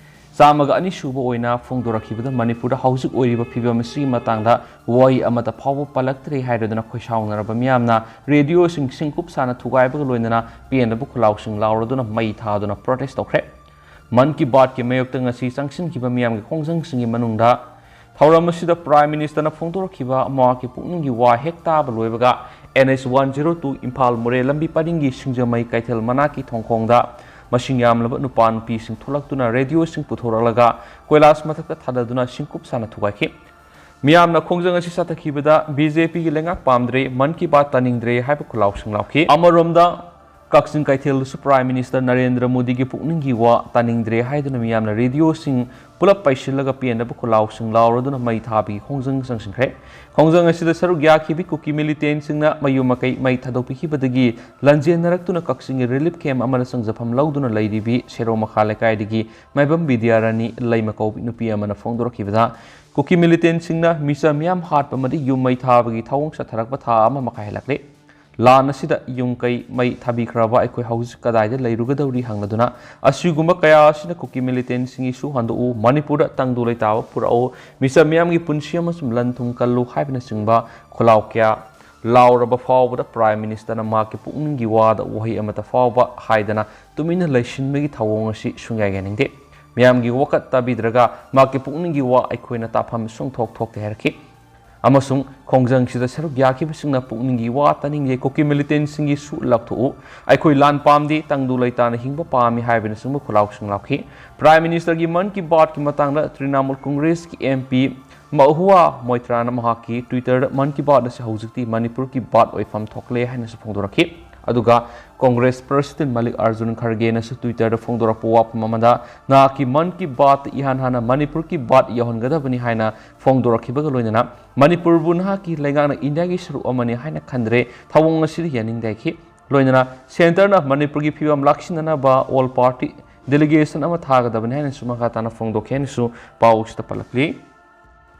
ꯆꯥꯝꯃꯒ ꯑꯅꯤ ꯁꯨꯕ ꯑꯣꯏꯅ ꯐꯣꯡꯗꯣꯔꯛꯈꯤꯕꯗ ꯃꯅꯤꯄꯨꯔꯗ ꯍꯧꯖꯤꯛ ꯑꯣꯏꯔꯤꯕ ꯐꯤꯕꯝ ꯑꯁꯤꯒꯤ ꯃꯇꯥꯡꯗ ꯋꯥꯍꯩ ꯑꯃꯠꯇ ꯐꯥꯎꯕ ꯄꯜꯂꯛꯇ꯭ꯔꯦ ꯍꯥꯏꯔꯗꯨꯅ ꯈꯣꯏꯁꯥꯎꯅꯔꯕ ꯃꯤꯌꯥꯝꯅ ꯔꯦꯗꯤꯑꯣꯁꯤꯡ ꯁꯤꯡꯀꯨꯞ ꯁꯥꯅ ꯊꯨꯒꯥꯏꯕꯒ ꯂꯣꯏꯅꯅ ꯄꯦꯟꯗꯕ ꯈꯨꯜꯂꯥꯎꯁꯤꯡ ꯂꯥꯎꯔꯗꯨꯅ ꯃꯩ ꯊꯥꯗꯨꯅ ꯄ꯭ꯔꯣꯇꯦꯁ ꯇꯧꯈ꯭ꯔꯦ꯫ ꯃꯟ ꯀꯤ ꯕꯥꯠꯀꯤ ꯃꯥꯌꯣꯛꯇ ꯉꯁꯤ ꯆꯪꯁꯤꯟꯈꯤꯕ ꯃꯤꯌꯥꯝꯒꯤ ꯈꯣꯡꯖꯪꯁꯤꯡꯒꯤ ꯃꯅꯨꯡꯗ ꯊꯧꯔꯝ ꯑꯁꯤꯗ ꯄ꯭ꯔꯥꯏꯝ ꯃꯤꯅꯤꯁꯇꯔꯅ ꯐꯣꯡꯗꯣꯔꯛꯈꯤꯕ ꯃꯍꯥꯛꯀꯤ ꯄꯨꯛꯅꯤꯡꯒꯤ ꯋꯥ ꯍꯦꯛ ꯇꯥꯕ ꯂꯣꯏꯕꯒ N H one zero two Imphal Moreh ꯂꯝꯕꯤ ꯄꯔꯤꯡꯒꯤ ꯁꯤꯡꯖꯃꯩ ꯀꯩꯊꯦꯜ ꯃꯅꯥꯛꯀꯤ ꯊꯣꯡꯈꯣꯡꯗ ꯃꯁꯤꯡ ꯌꯥꯝꯂꯕ ꯅꯨꯄꯥ ꯅꯨꯄꯤꯁꯤꯡ ꯊꯣꯛꯂꯛꯇꯨꯅ ꯔꯦꯗꯤꯑꯣꯁꯤꯡ ꯄꯨꯊꯣꯔꯛꯂꯒ ꯀꯣꯏꯂꯥꯁ ꯃꯊꯛꯇ ꯊꯥꯗꯗꯨꯅ ꯁꯤꯡꯀꯨꯞ ꯁꯥꯅ ꯊꯨꯒꯥꯏꯈꯤ꯫ ꯃꯤꯌꯥꯝꯅ ꯈꯣꯡꯖꯪ ꯑꯁꯤ ꯆꯠꯊꯈꯤꯕꯗ ꯕꯤ ꯖꯦ ꯄꯤꯒꯤ ꯂꯩꯉꯥꯛ ꯄꯥꯝꯗ꯭ꯔꯦ, ꯃꯟ ꯀꯤ ꯕꯥꯠ ꯇꯥꯅꯤꯡꯗ꯭ꯔꯦ ꯍꯥꯏꯕ ꯈꯨꯜꯂꯥꯎꯁꯤꯡ ꯂꯥꯎꯈꯤ꯫ ꯑꯃꯔꯣꯝꯗ ꯀꯛꯆꯤꯡ ꯀꯩꯊꯦꯜꯗꯁꯨ ꯄ꯭ꯔꯥꯏꯝ ꯃꯤꯅꯤꯁꯇꯔ ꯅꯔꯦꯟꯗ꯭ꯔ ꯃꯣꯗꯤꯒꯤ ꯄꯨꯛꯅꯤꯡꯒꯤ ꯋꯥ ꯇꯥꯅꯤꯡꯗ꯭ꯔꯦ ꯍꯥꯏꯗꯨꯅ ꯃꯤꯌꯥꯝꯅ ꯔꯦꯗꯤꯑꯣꯁꯤꯡ ꯄꯨꯂꯞ ꯄꯩꯁꯤꯜꯂꯒ ꯄꯦꯟꯗꯕ ꯈꯨꯂꯥꯎꯁꯤꯡ ꯂꯥꯎꯔꯗꯨꯅ ꯃꯩ ꯊꯥꯕꯒꯤ ꯈꯣꯡꯖꯪ ꯆꯪꯁꯤꯟꯈ꯭ꯔꯦ꯫ ꯈꯣꯡꯖꯪ ꯑꯁꯤꯗ ꯁꯔꯨꯛ ꯌꯥꯈꯤꯕꯤ ꯀꯨꯀꯤ ꯃꯤꯂꯤꯇꯦꯟꯁꯤꯡꯅ ꯃꯌꯨꯝ ꯃꯀꯩ ꯃꯩ ꯊꯥꯗꯣꯛꯄꯤꯈꯤꯕꯗꯒꯤ ꯂꯥꯟꯖꯦꯟꯅꯔꯛꯇꯨꯅ ꯀꯛꯆꯤꯡꯒꯤ ꯔꯤꯂꯤꯐ ꯀꯦꯝꯞ ꯑꯃꯗ ꯆꯪꯖꯐꯝ ꯂꯧꯗꯨꯅ ꯂꯩꯔꯤꯕꯤ ꯁꯦꯔꯣ ꯃꯈꯥ ꯂꯩꯀꯥꯏꯗꯒꯤ ꯃꯥꯏꯕꯝ ꯕꯤꯗ꯭ꯌꯥꯔꯥꯅꯤ ꯂꯩꯃ ꯀꯧꯕꯤ ꯅꯨꯄꯤ ꯑꯃꯅ ꯐꯣꯡꯗꯣꯔꯛꯈꯤꯕꯗ, ꯀꯨꯀꯤ ꯃꯤꯂꯤꯇꯦꯟꯁꯤꯡꯅ ꯃꯤꯆꯝ ꯃꯤꯌꯥꯝ ꯍꯥꯠꯄ ꯑꯃꯗꯤ ꯌꯨꯝ ꯃꯩ ꯊꯥꯕꯒꯤ ꯊꯧꯑꯣꯡ ꯆꯠꯊꯔꯛꯄ ꯊꯥ ꯑꯃ ꯃꯈꯥꯏ ꯍꯦꯜꯂꯛꯂꯦ꯫ ꯂꯥꯟ ꯑꯁꯤꯗ ꯌꯨꯝ ꯀꯩ ꯃꯩ ꯊꯥꯕꯤꯈ꯭ꯔꯕ ꯑꯩꯈꯣꯏ ꯍꯧꯖꯤꯛ ꯀꯗꯥꯏꯗ ꯂꯩꯔꯨꯒꯗꯧꯔꯤ ꯍꯪꯂꯗꯨꯅ, ꯑꯁꯤꯒꯨꯝꯕ ꯀꯌꯥ ꯑꯁꯤꯅ ꯀꯨꯀꯤ ꯃꯤꯂꯤꯇꯦꯟꯁꯤꯡꯒꯤꯁꯨ ꯍꯟꯗꯣꯛꯎ, ꯃꯅꯤꯄꯨꯔꯗ ꯇꯪꯗꯨ ꯂꯩꯇꯥꯕ ꯄꯨꯔꯛꯎ, ꯃꯤꯆꯝ ꯃꯤꯌꯥꯝꯒꯤ ꯄꯨꯟꯁꯤ ꯑꯃꯁꯨꯡ ꯂꯟ ꯊꯨꯝ ꯀꯜꯂꯨ ꯍꯥꯏꯕꯅꯆꯤꯡꯕ ꯈꯨꯜꯂꯥꯎ ꯀꯌꯥ ꯂꯥꯎꯔꯕ ꯐꯥꯎꯕꯗ ꯄ꯭ꯔꯥꯏꯝ ꯃꯤꯅꯤꯁꯇꯔꯅ ꯃꯍꯥꯛꯀꯤ ꯄꯨꯛꯅꯤꯡꯒꯤ ꯋꯥꯗ ꯋꯥꯍꯩ ꯑꯃꯠꯇ ꯐꯥꯎꯕ ꯍꯥꯏꯗꯅ ꯇꯨꯃꯤꯟꯅ ꯂꯩꯁꯤꯟꯕꯒꯤ ꯊꯧꯑꯣꯡ ꯑꯁꯤ ꯁꯨꯡꯌꯥ ꯌꯥꯅꯤꯡꯗꯦ꯫ ꯃꯤꯌꯥꯝꯒꯤ ꯋꯥꯀꯠ ꯇꯥꯕꯤꯗ꯭ꯔꯒ ꯃꯍꯥꯛꯀꯤ ꯄꯨꯛꯅꯤꯡꯒꯤ ꯋꯥ ꯑꯩꯈꯣꯏꯅ ꯇꯥꯐꯝ ꯁꯨꯡꯊꯣꯛ ꯊꯣꯛꯇꯦ ꯍꯥꯏꯔꯛꯈꯤ꯫ ꯑꯃꯁꯨꯡ ꯈꯣꯡꯖꯪꯁꯤꯗ ꯁꯔꯨꯛ ꯌꯥꯈꯤꯕꯁꯤꯡꯅ ꯄꯨꯛꯅꯤꯡꯒꯤ ꯋꯥ ꯇꯥꯅꯤꯡꯂꯦ, ꯀꯨꯀꯤ ꯃꯤꯂꯤꯇꯦꯟꯁꯤꯡꯒꯤꯁꯨ ꯂꯥꯎꯊꯣꯛꯎ, ꯑꯩꯈꯣꯏ ꯂꯥꯟ ꯄꯥꯝꯗꯦ, ꯇꯪꯗꯨ ꯂꯩꯇꯥꯅ ꯍꯤꯡꯕ ꯄꯥꯝꯃꯤ ꯍꯥꯏꯕꯅꯆꯤꯡꯕ ꯈꯨꯜꯂꯥꯎꯁꯤꯡ ꯂꯥꯎꯈꯤ꯫ ꯄ꯭ꯔꯥꯏꯝ ꯃꯤꯅꯤꯁꯇꯔꯒꯤ ꯃꯟ ꯀꯤ ꯕꯥꯠꯀꯤ ꯃꯇꯥꯡꯗ ꯇ꯭ꯔꯤꯅꯥꯃꯨꯜ ꯀꯣꯡꯒ꯭ꯔꯦꯁꯀꯤ ꯑꯦꯝ ꯄꯤ ꯃꯍꯨꯋꯥ ꯃꯣꯏꯇ꯭ꯔꯥꯅ ꯃꯍꯥꯛꯀꯤ ꯇ꯭ꯋꯤꯇꯔꯗ ꯃꯟ ꯀꯤ ꯕꯥꯠ ꯑꯁꯤ ꯍꯧꯖꯤꯛꯇꯤ ꯃꯅꯤꯄꯨꯔꯒꯤ ꯕꯥꯠ ꯑꯣꯏꯐꯝ ꯊꯣꯛꯂꯦ ꯍꯥꯏꯅꯁꯨ ꯐꯣꯡꯗꯣꯔꯛꯈꯤ꯫ ꯑꯗꯨꯒ ꯀꯣꯡꯒ꯭ꯔꯦꯁ ꯄ꯭ꯔꯁꯤꯗꯦꯟ ꯃꯜꯂꯤꯛ ꯑꯥꯔꯖꯨꯟ ꯈꯔꯒꯦꯅꯁꯨ ꯇ꯭ꯋꯤꯇꯔꯗ ꯐꯣꯡꯗꯣꯔꯛꯄ ꯋꯥꯐꯝ ꯑꯃꯗ, ꯅꯍꯥꯛꯀꯤ ꯃꯟ ꯀꯤ ꯕꯥꯠ ꯏꯍꯥꯟ ꯍꯥꯟꯅ ꯃꯅꯤꯄꯨꯔꯒꯤ ꯕꯥꯠ ꯌꯧꯍꯟꯒꯗꯕꯅꯤ ꯍꯥꯏꯅ ꯐꯣꯡꯗꯣꯔꯛꯈꯤꯕꯒ ꯂꯣꯏꯅꯅ, ꯃꯅꯤꯄꯨꯔꯕꯨ ꯅꯍꯥꯛꯀꯤ ꯂꯩꯉꯥꯛꯅ ꯏꯟꯗꯤꯌꯥꯒꯤ ꯁꯔꯨꯛ ꯑꯃꯅꯤ ꯍꯥꯏꯅ ꯈꯟꯗ꯭ꯔꯦ, ꯊꯧꯑꯣꯡ ꯑꯁꯤꯗ ꯌꯥꯅꯤꯡꯗꯦ ꯍꯥꯏꯈꯤ꯫ ꯂꯣꯏꯅꯅ ꯁꯦꯟꯇꯔꯅ ꯃꯅꯤꯄꯨꯔꯒꯤ ꯐꯤꯕꯝ ꯂꯥꯛꯁꯤꯟꯅꯅꯕ ꯑꯣꯜ ꯄꯥꯔꯇꯤ ꯗꯦꯂꯤꯒꯦꯁꯟ ꯑꯃ ꯊꯥꯒꯗꯕꯅꯤ ꯍꯥꯏꯅꯁꯨ ꯃꯈꯥ ꯇꯥꯅ ꯐꯣꯡꯗꯣꯛꯈꯤ ꯍꯥꯏꯅꯁꯨ ꯄꯥꯎ ꯑꯁꯤꯗ ꯄꯜꯂꯛꯂꯤ꯫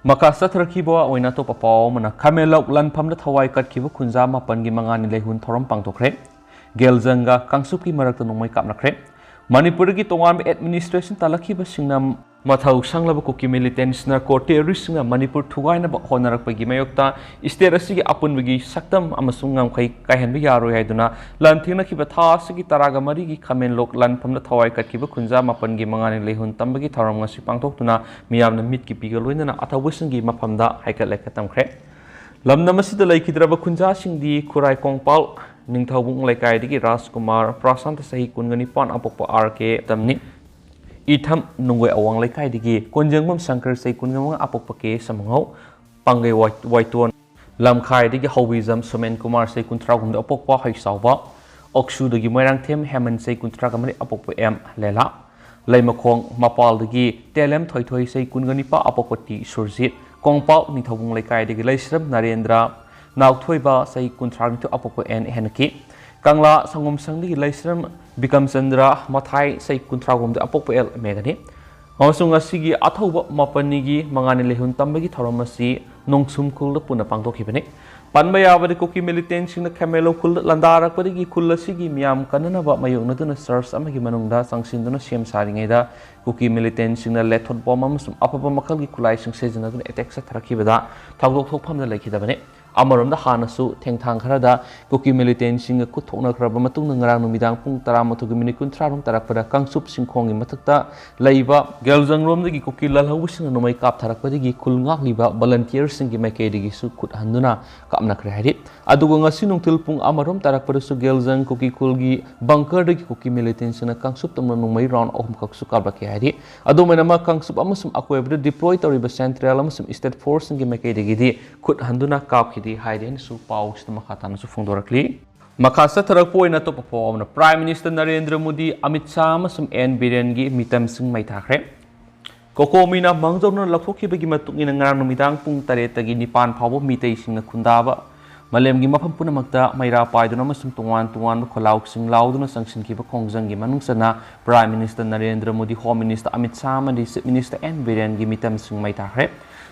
ꯃꯈꯥ ꯆꯠꯊꯔꯛꯈꯤꯕ ꯑꯣꯏꯅ ꯑꯇꯣꯞꯄ ꯄꯥꯎ ꯑꯃꯅ, ꯈꯥꯃꯦꯟꯂꯣꯛ ꯂꯥꯟꯐꯝꯗ ꯊꯋꯥꯏ ꯀꯠꯈꯤꯕ ꯈꯨꯟꯖꯥ ꯃꯥꯄꯟꯒꯤ ꯃꯉꯥꯅꯤ ꯂꯩꯍꯨꯟ ꯊꯧꯔꯝ ꯄꯥꯡꯊꯣꯛꯈ꯭ꯔꯦ꯫ ꯒꯦꯜꯖꯪꯒ ꯀꯥꯡꯆꯨꯞꯀꯤ ꯃꯔꯛꯇ ꯅꯣꯡꯃꯩ ꯀꯥꯞꯅꯈ꯭ꯔꯦ꯫ ꯃꯅꯤꯄꯨꯔꯗꯒꯤ ꯇꯣꯉꯥꯟꯕ ꯑꯦꯗꯃꯤꯅꯤꯁꯇ꯭ꯔꯦꯁꯟ ꯇꯥꯜꯂꯛꯈꯤꯕꯁꯤꯡꯅ ꯃꯊꯧ ꯁꯪꯂꯕ ꯀꯨꯀꯤ ꯃꯤꯂꯤꯇꯦꯟꯁ ꯅꯥꯔꯀꯣ ꯇꯦꯔꯣꯔꯤꯁꯁꯤꯡꯅ ꯃꯅꯤꯄꯨꯔ ꯊꯨꯒꯥꯏꯅꯕ ꯍꯣꯠꯅꯔꯛꯄꯒꯤ ꯃꯥꯌꯣꯛꯇ ꯁ꯭ꯇꯦꯠ ꯑꯁꯤꯒꯤ ꯑꯄꯨꯟꯕꯒꯤ ꯁꯛꯇꯝ ꯑꯃꯁꯨꯡ ꯉꯝꯈꯩ ꯀꯥꯏꯍꯟꯕ ꯌꯥꯔꯣꯏ ꯍꯥꯏꯗꯨꯅ ꯂꯥꯟꯊꯦꯡꯅꯈꯤꯕ ꯊꯥ ꯑꯁꯤꯒꯤ ꯇꯔꯥꯒ ꯃꯔꯤꯒꯤ ꯈꯥꯃꯦꯟꯂꯣꯛ ꯂꯥꯟꯐꯝꯗ ꯊꯋꯥꯏ ꯀꯠꯈꯤꯕ ꯈꯨꯟꯖꯥ ꯃꯥꯄꯟꯒꯤ ꯃꯉꯥꯅꯤ ꯂꯩꯍꯨꯟ ꯇꯝꯕꯒꯤ ꯊꯧꯔꯝ ꯉꯁꯤ ꯄꯥꯡꯊꯣꯛꯇꯨꯅ ꯃꯤꯌꯥꯝꯅ ꯃꯤꯠꯀꯤ ꯄꯤꯒ ꯂꯣꯏꯅꯅ ꯑꯊꯧꯕꯁꯤꯡꯒꯤ ꯃꯐꯝꯗ ꯍꯩꯀꯠ ꯂꯩꯀꯠ ꯇꯝꯈ꯭ꯔꯦ꯫ ꯂꯝꯗꯝ ꯑꯁꯤꯗ ꯂꯩꯈꯤꯗ꯭ꯔꯕ ꯈꯨꯟꯖꯥꯁꯤꯡꯗꯤ ꯈꯨꯔꯥꯏ ꯀꯣꯡꯄꯥꯜ ꯅꯤꯡꯊꯧꯕꯨꯡ ꯂꯩꯀꯥꯏꯗꯒꯤ ꯔꯥꯖꯀꯨꯃꯥꯔ ꯄ꯭ꯔꯁꯥꯟꯇ ꯆꯍꯤ ꯀꯨꯟꯒ ꯅꯤꯄꯥꯟ ꯑꯄꯣꯛꯄ ꯑꯥꯔ ꯀꯦ ꯇꯝꯅꯤ꯫ ꯏꯊꯝ ꯅꯨꯡꯒꯣꯏ ꯑꯋꯥꯡ ꯂꯩꯀꯥꯏꯗꯒꯤ ꯀꯣꯟꯖꯦꯡꯕꯝ ꯁꯪꯀꯔ ꯆꯍꯤ ꯀꯨꯟꯒ ꯃꯉꯥ ꯑꯄꯣꯛꯄ ꯀꯦ ꯁꯝꯍꯧ꯫ ꯄꯥꯡꯒꯩ ꯋꯥꯏ-, ꯋꯥꯏꯇꯣꯟ ꯂꯝꯈꯥꯏꯗꯒꯤ ꯍꯧꯕꯤꯖꯝ ꯁꯨꯃꯦꯟ ꯀꯨꯃꯥꯔ ꯆꯍꯤ ꯀꯨꯟꯊ꯭ꯔꯥ ꯍꯨꯝꯗꯣꯏ ꯑꯄꯣꯛꯄ ꯍꯩꯆꯥꯎꯕ꯫ ꯑꯣꯛꯁꯨꯗꯒꯤ ꯃꯣꯏꯔꯥꯡꯊꯦꯝ ꯍꯦꯃꯟ ꯆꯍꯤ ꯀꯨꯟꯊ꯭ꯔꯥꯒ ꯃꯔꯤ ꯑꯄꯣꯛꯄ ꯑꯦꯝ ꯂꯦꯂꯥ꯫ ꯂꯩꯃꯈꯣꯡ ꯃꯄꯥꯜꯗꯒꯤ ꯇꯦꯂꯦꯝ ꯊꯣꯏꯊꯣꯏ ꯆꯍꯤ ꯀꯨꯟꯒ ꯅꯤꯄꯥꯟ ꯑꯄꯣꯛꯄ ꯇꯤ ꯁꯨꯔꯖꯤꯠ, ꯀꯣꯡꯄꯥꯎ ꯅꯤꯡꯊꯧꯕꯨꯡ ꯂꯩꯀꯥꯏꯗꯒꯤ ꯂꯩꯁ꯭ꯔꯝ ꯅꯔꯦꯟꯗ꯭ꯔ ꯅꯥꯎꯊꯣꯏꯕ ꯆꯍꯤ ꯀꯨꯟꯊ꯭ꯔꯥ ꯅꯤꯊꯣꯏ ꯑꯄꯣꯛꯄ ꯑꯦꯟ ꯍꯦꯟꯀꯤ, ꯀꯪꯂꯥ ꯁꯪꯒꯣꯝꯁꯪꯗꯒꯤ ꯂꯩꯁ꯭ꯔꯝ ꯕꯤꯀꯝꯆꯟꯗ꯭ꯔ ꯃꯊꯥꯏ ꯆꯍꯤ ꯀꯨꯟꯊ꯭ꯔꯥ ꯍꯨꯝꯗꯣꯏ ꯑꯄꯣꯛꯄ ꯑꯦꯜ ꯃꯦꯒꯅꯤ꯫ ꯑꯃꯁꯨꯡ ꯉꯁꯤꯒꯤ ꯑꯊꯧꯕ ꯃꯥꯄꯟꯅꯤꯒꯤ ꯃꯉꯥꯅꯤ ꯂꯩꯍꯨꯟ ꯇꯝꯕꯒꯤ ꯊꯧꯔꯝ ꯑꯁꯤ ꯅꯣꯡꯁꯨꯝ ꯈꯨꯜꯗ ꯄꯨꯟꯅ ꯄꯥꯡꯊꯣꯛꯈꯤꯕꯅꯤ꯫ ꯄꯟꯕ ꯌꯥꯕꯗꯤ ꯀꯨꯀꯤ ꯃꯤꯂꯤꯇꯦꯟꯁꯤꯡꯅ ꯈꯦꯃꯦꯂꯣ ꯈꯨꯜꯗ ꯂꯥꯟꯗꯥꯔꯛꯄꯗꯒꯤ ꯈꯨꯜ ꯑꯁꯤꯒꯤ ꯃꯤꯌꯥꯝ ꯀꯟꯅꯅꯕ ꯃꯥꯌꯣꯛꯅꯗꯨꯅ ꯆꯔꯆ ꯑꯃꯒꯤ ꯃꯅꯨꯡꯗ ꯆꯪꯁꯤꯟꯗꯨꯅ ꯁꯦꯝ ꯁꯥꯔꯤꯉꯩꯗ ꯀꯨꯀꯤ ꯃꯤꯂꯤꯇꯦꯟꯁꯤꯡꯅ ꯂꯦꯊꯣꯠ ꯕꯣꯝ ꯑꯃꯁꯨꯡ ꯑꯐꯕ ꯃꯈꯜꯒꯤ ꯈꯨꯠꯂꯥꯏꯁꯤꯡ ꯁꯤꯖꯤꯟꯅꯗꯨꯅ ꯑꯦꯇꯦꯛ ꯆꯠꯊꯔꯛꯈꯤꯕꯗ ꯊꯧꯗꯣꯛ ꯊꯣꯛꯐꯝꯗ ꯂꯩꯈꯤꯗꯕꯅꯤ꯫ ꯑꯃꯔꯣꯝꯗ ꯍꯥꯟꯅꯁꯨ ꯊꯦꯡꯊꯥꯡ ꯈꯔꯗ ꯀꯨꯀꯤ ꯃꯤꯂꯤꯇꯦꯟꯁꯤꯡꯒ ꯈꯨꯠ ꯊꯣꯛꯅꯈ꯭ꯔꯕ ꯃꯇꯨꯡꯗ ꯉꯔꯥꯡ ꯅꯨꯃꯤꯗꯥꯡ ꯄꯨꯡ ꯇꯔꯥꯃꯥꯊꯣꯏꯒꯤ ꯃꯤꯅꯤꯠ ꯀꯨꯟꯊ꯭ꯔꯥ ꯔꯣꯝ ꯇꯥꯔꯛꯄꯗ ꯀꯥꯡꯆꯨꯞ ꯆꯤꯡꯈꯣꯡꯒꯤ ꯃꯊꯛꯇ ꯂꯩꯕ ꯒꯦꯜꯖꯪꯔꯣꯝꯗꯒꯤ ꯀꯨꯀꯤ ꯂꯥꯜꯍꯧꯕꯁꯤꯡꯅ ꯅꯣꯡꯃꯩ ꯀꯥꯞꯊꯔꯛꯄꯗꯒꯤ ꯈꯨꯜ ꯉꯥꯛꯂꯤꯕ ꯚꯣꯂꯟꯇꯤꯌꯔꯁꯤꯡꯒꯤ ꯃꯥꯏꯀꯩꯗꯒꯤꯁꯨ ꯈꯨꯠ ꯍꯟꯗꯨꯅ ꯀꯥꯞꯅꯈ꯭ꯔꯦ ꯍꯥꯏꯔꯤ꯫ ꯑꯗꯨꯒ ꯉꯁꯤ ꯅꯨꯡꯊꯤꯜ ꯄꯨꯡ ꯑꯃꯔꯣꯝ ꯇꯥꯔꯛꯄꯗꯁꯨ ꯒꯦꯜꯖꯪ ꯀꯨꯀꯤ ꯈꯨꯜꯒꯤ ꯕꯪꯀꯔꯗꯒꯤ ꯀꯨꯀꯤ ꯃꯤꯂꯤꯇꯦꯟꯁꯤꯡꯅ ꯀꯥꯡꯆꯨꯞ ꯇꯝꯅ ꯅꯣꯡꯃꯩ ꯔꯥꯎꯟ ꯑꯍꯨꯝꯈꯛꯁꯨ ꯀꯥꯞꯂꯛꯈꯤ ꯍꯥꯏꯔꯤ꯫ ꯑꯗꯨꯃꯥꯏꯅꯃꯛ ꯀꯥꯡꯆꯨꯞ ꯑꯃꯁꯨꯡ ꯑꯀꯣꯏꯕꯗ ꯗꯤꯄ꯭ꯂꯣꯏ ꯇꯧꯔꯤꯕ ꯁꯦꯟꯇ꯭ꯔꯦꯜ ꯑꯃꯁꯨꯡ ꯁ꯭ꯇꯦꯠ ꯐꯣꯔꯁꯁꯤꯡꯒꯤ ꯃꯥꯏꯀꯩꯗꯒꯤꯗꯤ ꯈꯨꯠ ꯍꯟꯗꯨꯅ ꯀꯥꯞꯈꯤꯗꯦ ꯍꯥꯏꯔꯤ ꯍꯥꯏꯅꯁꯨ ꯄꯥꯎꯁꯤꯗ ꯃꯈꯥ ꯇꯥꯅꯁꯨ ꯐꯣꯡꯗꯣꯔꯛꯂꯤ꯫ ꯃꯈꯥ ꯆꯠꯊꯔꯛꯄ ꯑꯣꯏꯅ ꯑꯇꯣꯞꯄ ꯄꯥꯎ ꯑꯃꯅ, ꯄ꯭ꯔꯥꯏꯝ ꯃꯤꯅꯤꯁꯇꯔ ꯅꯔꯦꯟꯗ꯭ꯔ ꯃꯣꯗꯤ, ꯑꯃꯤꯠ ꯁꯥꯍ ꯑꯃꯁꯨꯡ ꯑꯦꯟ ꯕꯤꯔꯦꯟꯒꯤ ꯃꯤꯇꯝꯁꯤꯡ ꯃꯩ ꯊꯥꯈ꯭ꯔꯦ꯫ ꯀꯣꯀꯣꯃꯤꯅ ꯃꯥꯡꯖꯧꯅꯅ ꯂꯧꯊꯣꯛꯈꯤꯕꯒꯤ ꯃꯇꯨꯡ ꯏꯟꯅ ꯉꯔꯥꯡ ꯅꯨꯃꯤꯗꯥꯡ ꯄꯨꯡ ꯇꯔꯦꯠꯇꯒꯤ ꯅꯤꯄꯥꯟ ꯐꯥꯎꯕ ꯃꯤꯇꯩꯁꯤꯡꯅ ꯈꯨꯟꯗꯥꯕ ꯃꯥꯂꯦꯝꯒꯤ ꯃꯐꯝ ꯄꯨꯝꯅꯃꯛꯇ ꯃꯩꯔꯥ ꯄꯥꯏꯗꯨꯅ ꯑꯃꯁꯨꯡ ꯇꯣꯉꯥꯟ ꯇꯣꯉꯥꯟꯕ ꯈꯣꯜꯂꯥꯎꯁꯤꯡ ꯂꯥꯎꯗꯨꯅ ꯆꯪꯁꯤꯟꯈꯤꯕ ꯈꯣꯡꯖꯪꯒꯤ ꯃꯅꯨꯡ ꯆꯟꯅ prime minister Narendra Modi, home minister Amit Shah ꯑꯃꯗꯤ ꯆꯤꯐ ꯃꯤꯅꯤꯁꯇꯔ ꯑꯦꯟ ꯕꯤꯔꯦꯟꯒꯤ ꯃꯤꯇꯝꯁꯤꯡ ꯃꯩ ꯊꯥꯈ꯭ꯔꯦ꯫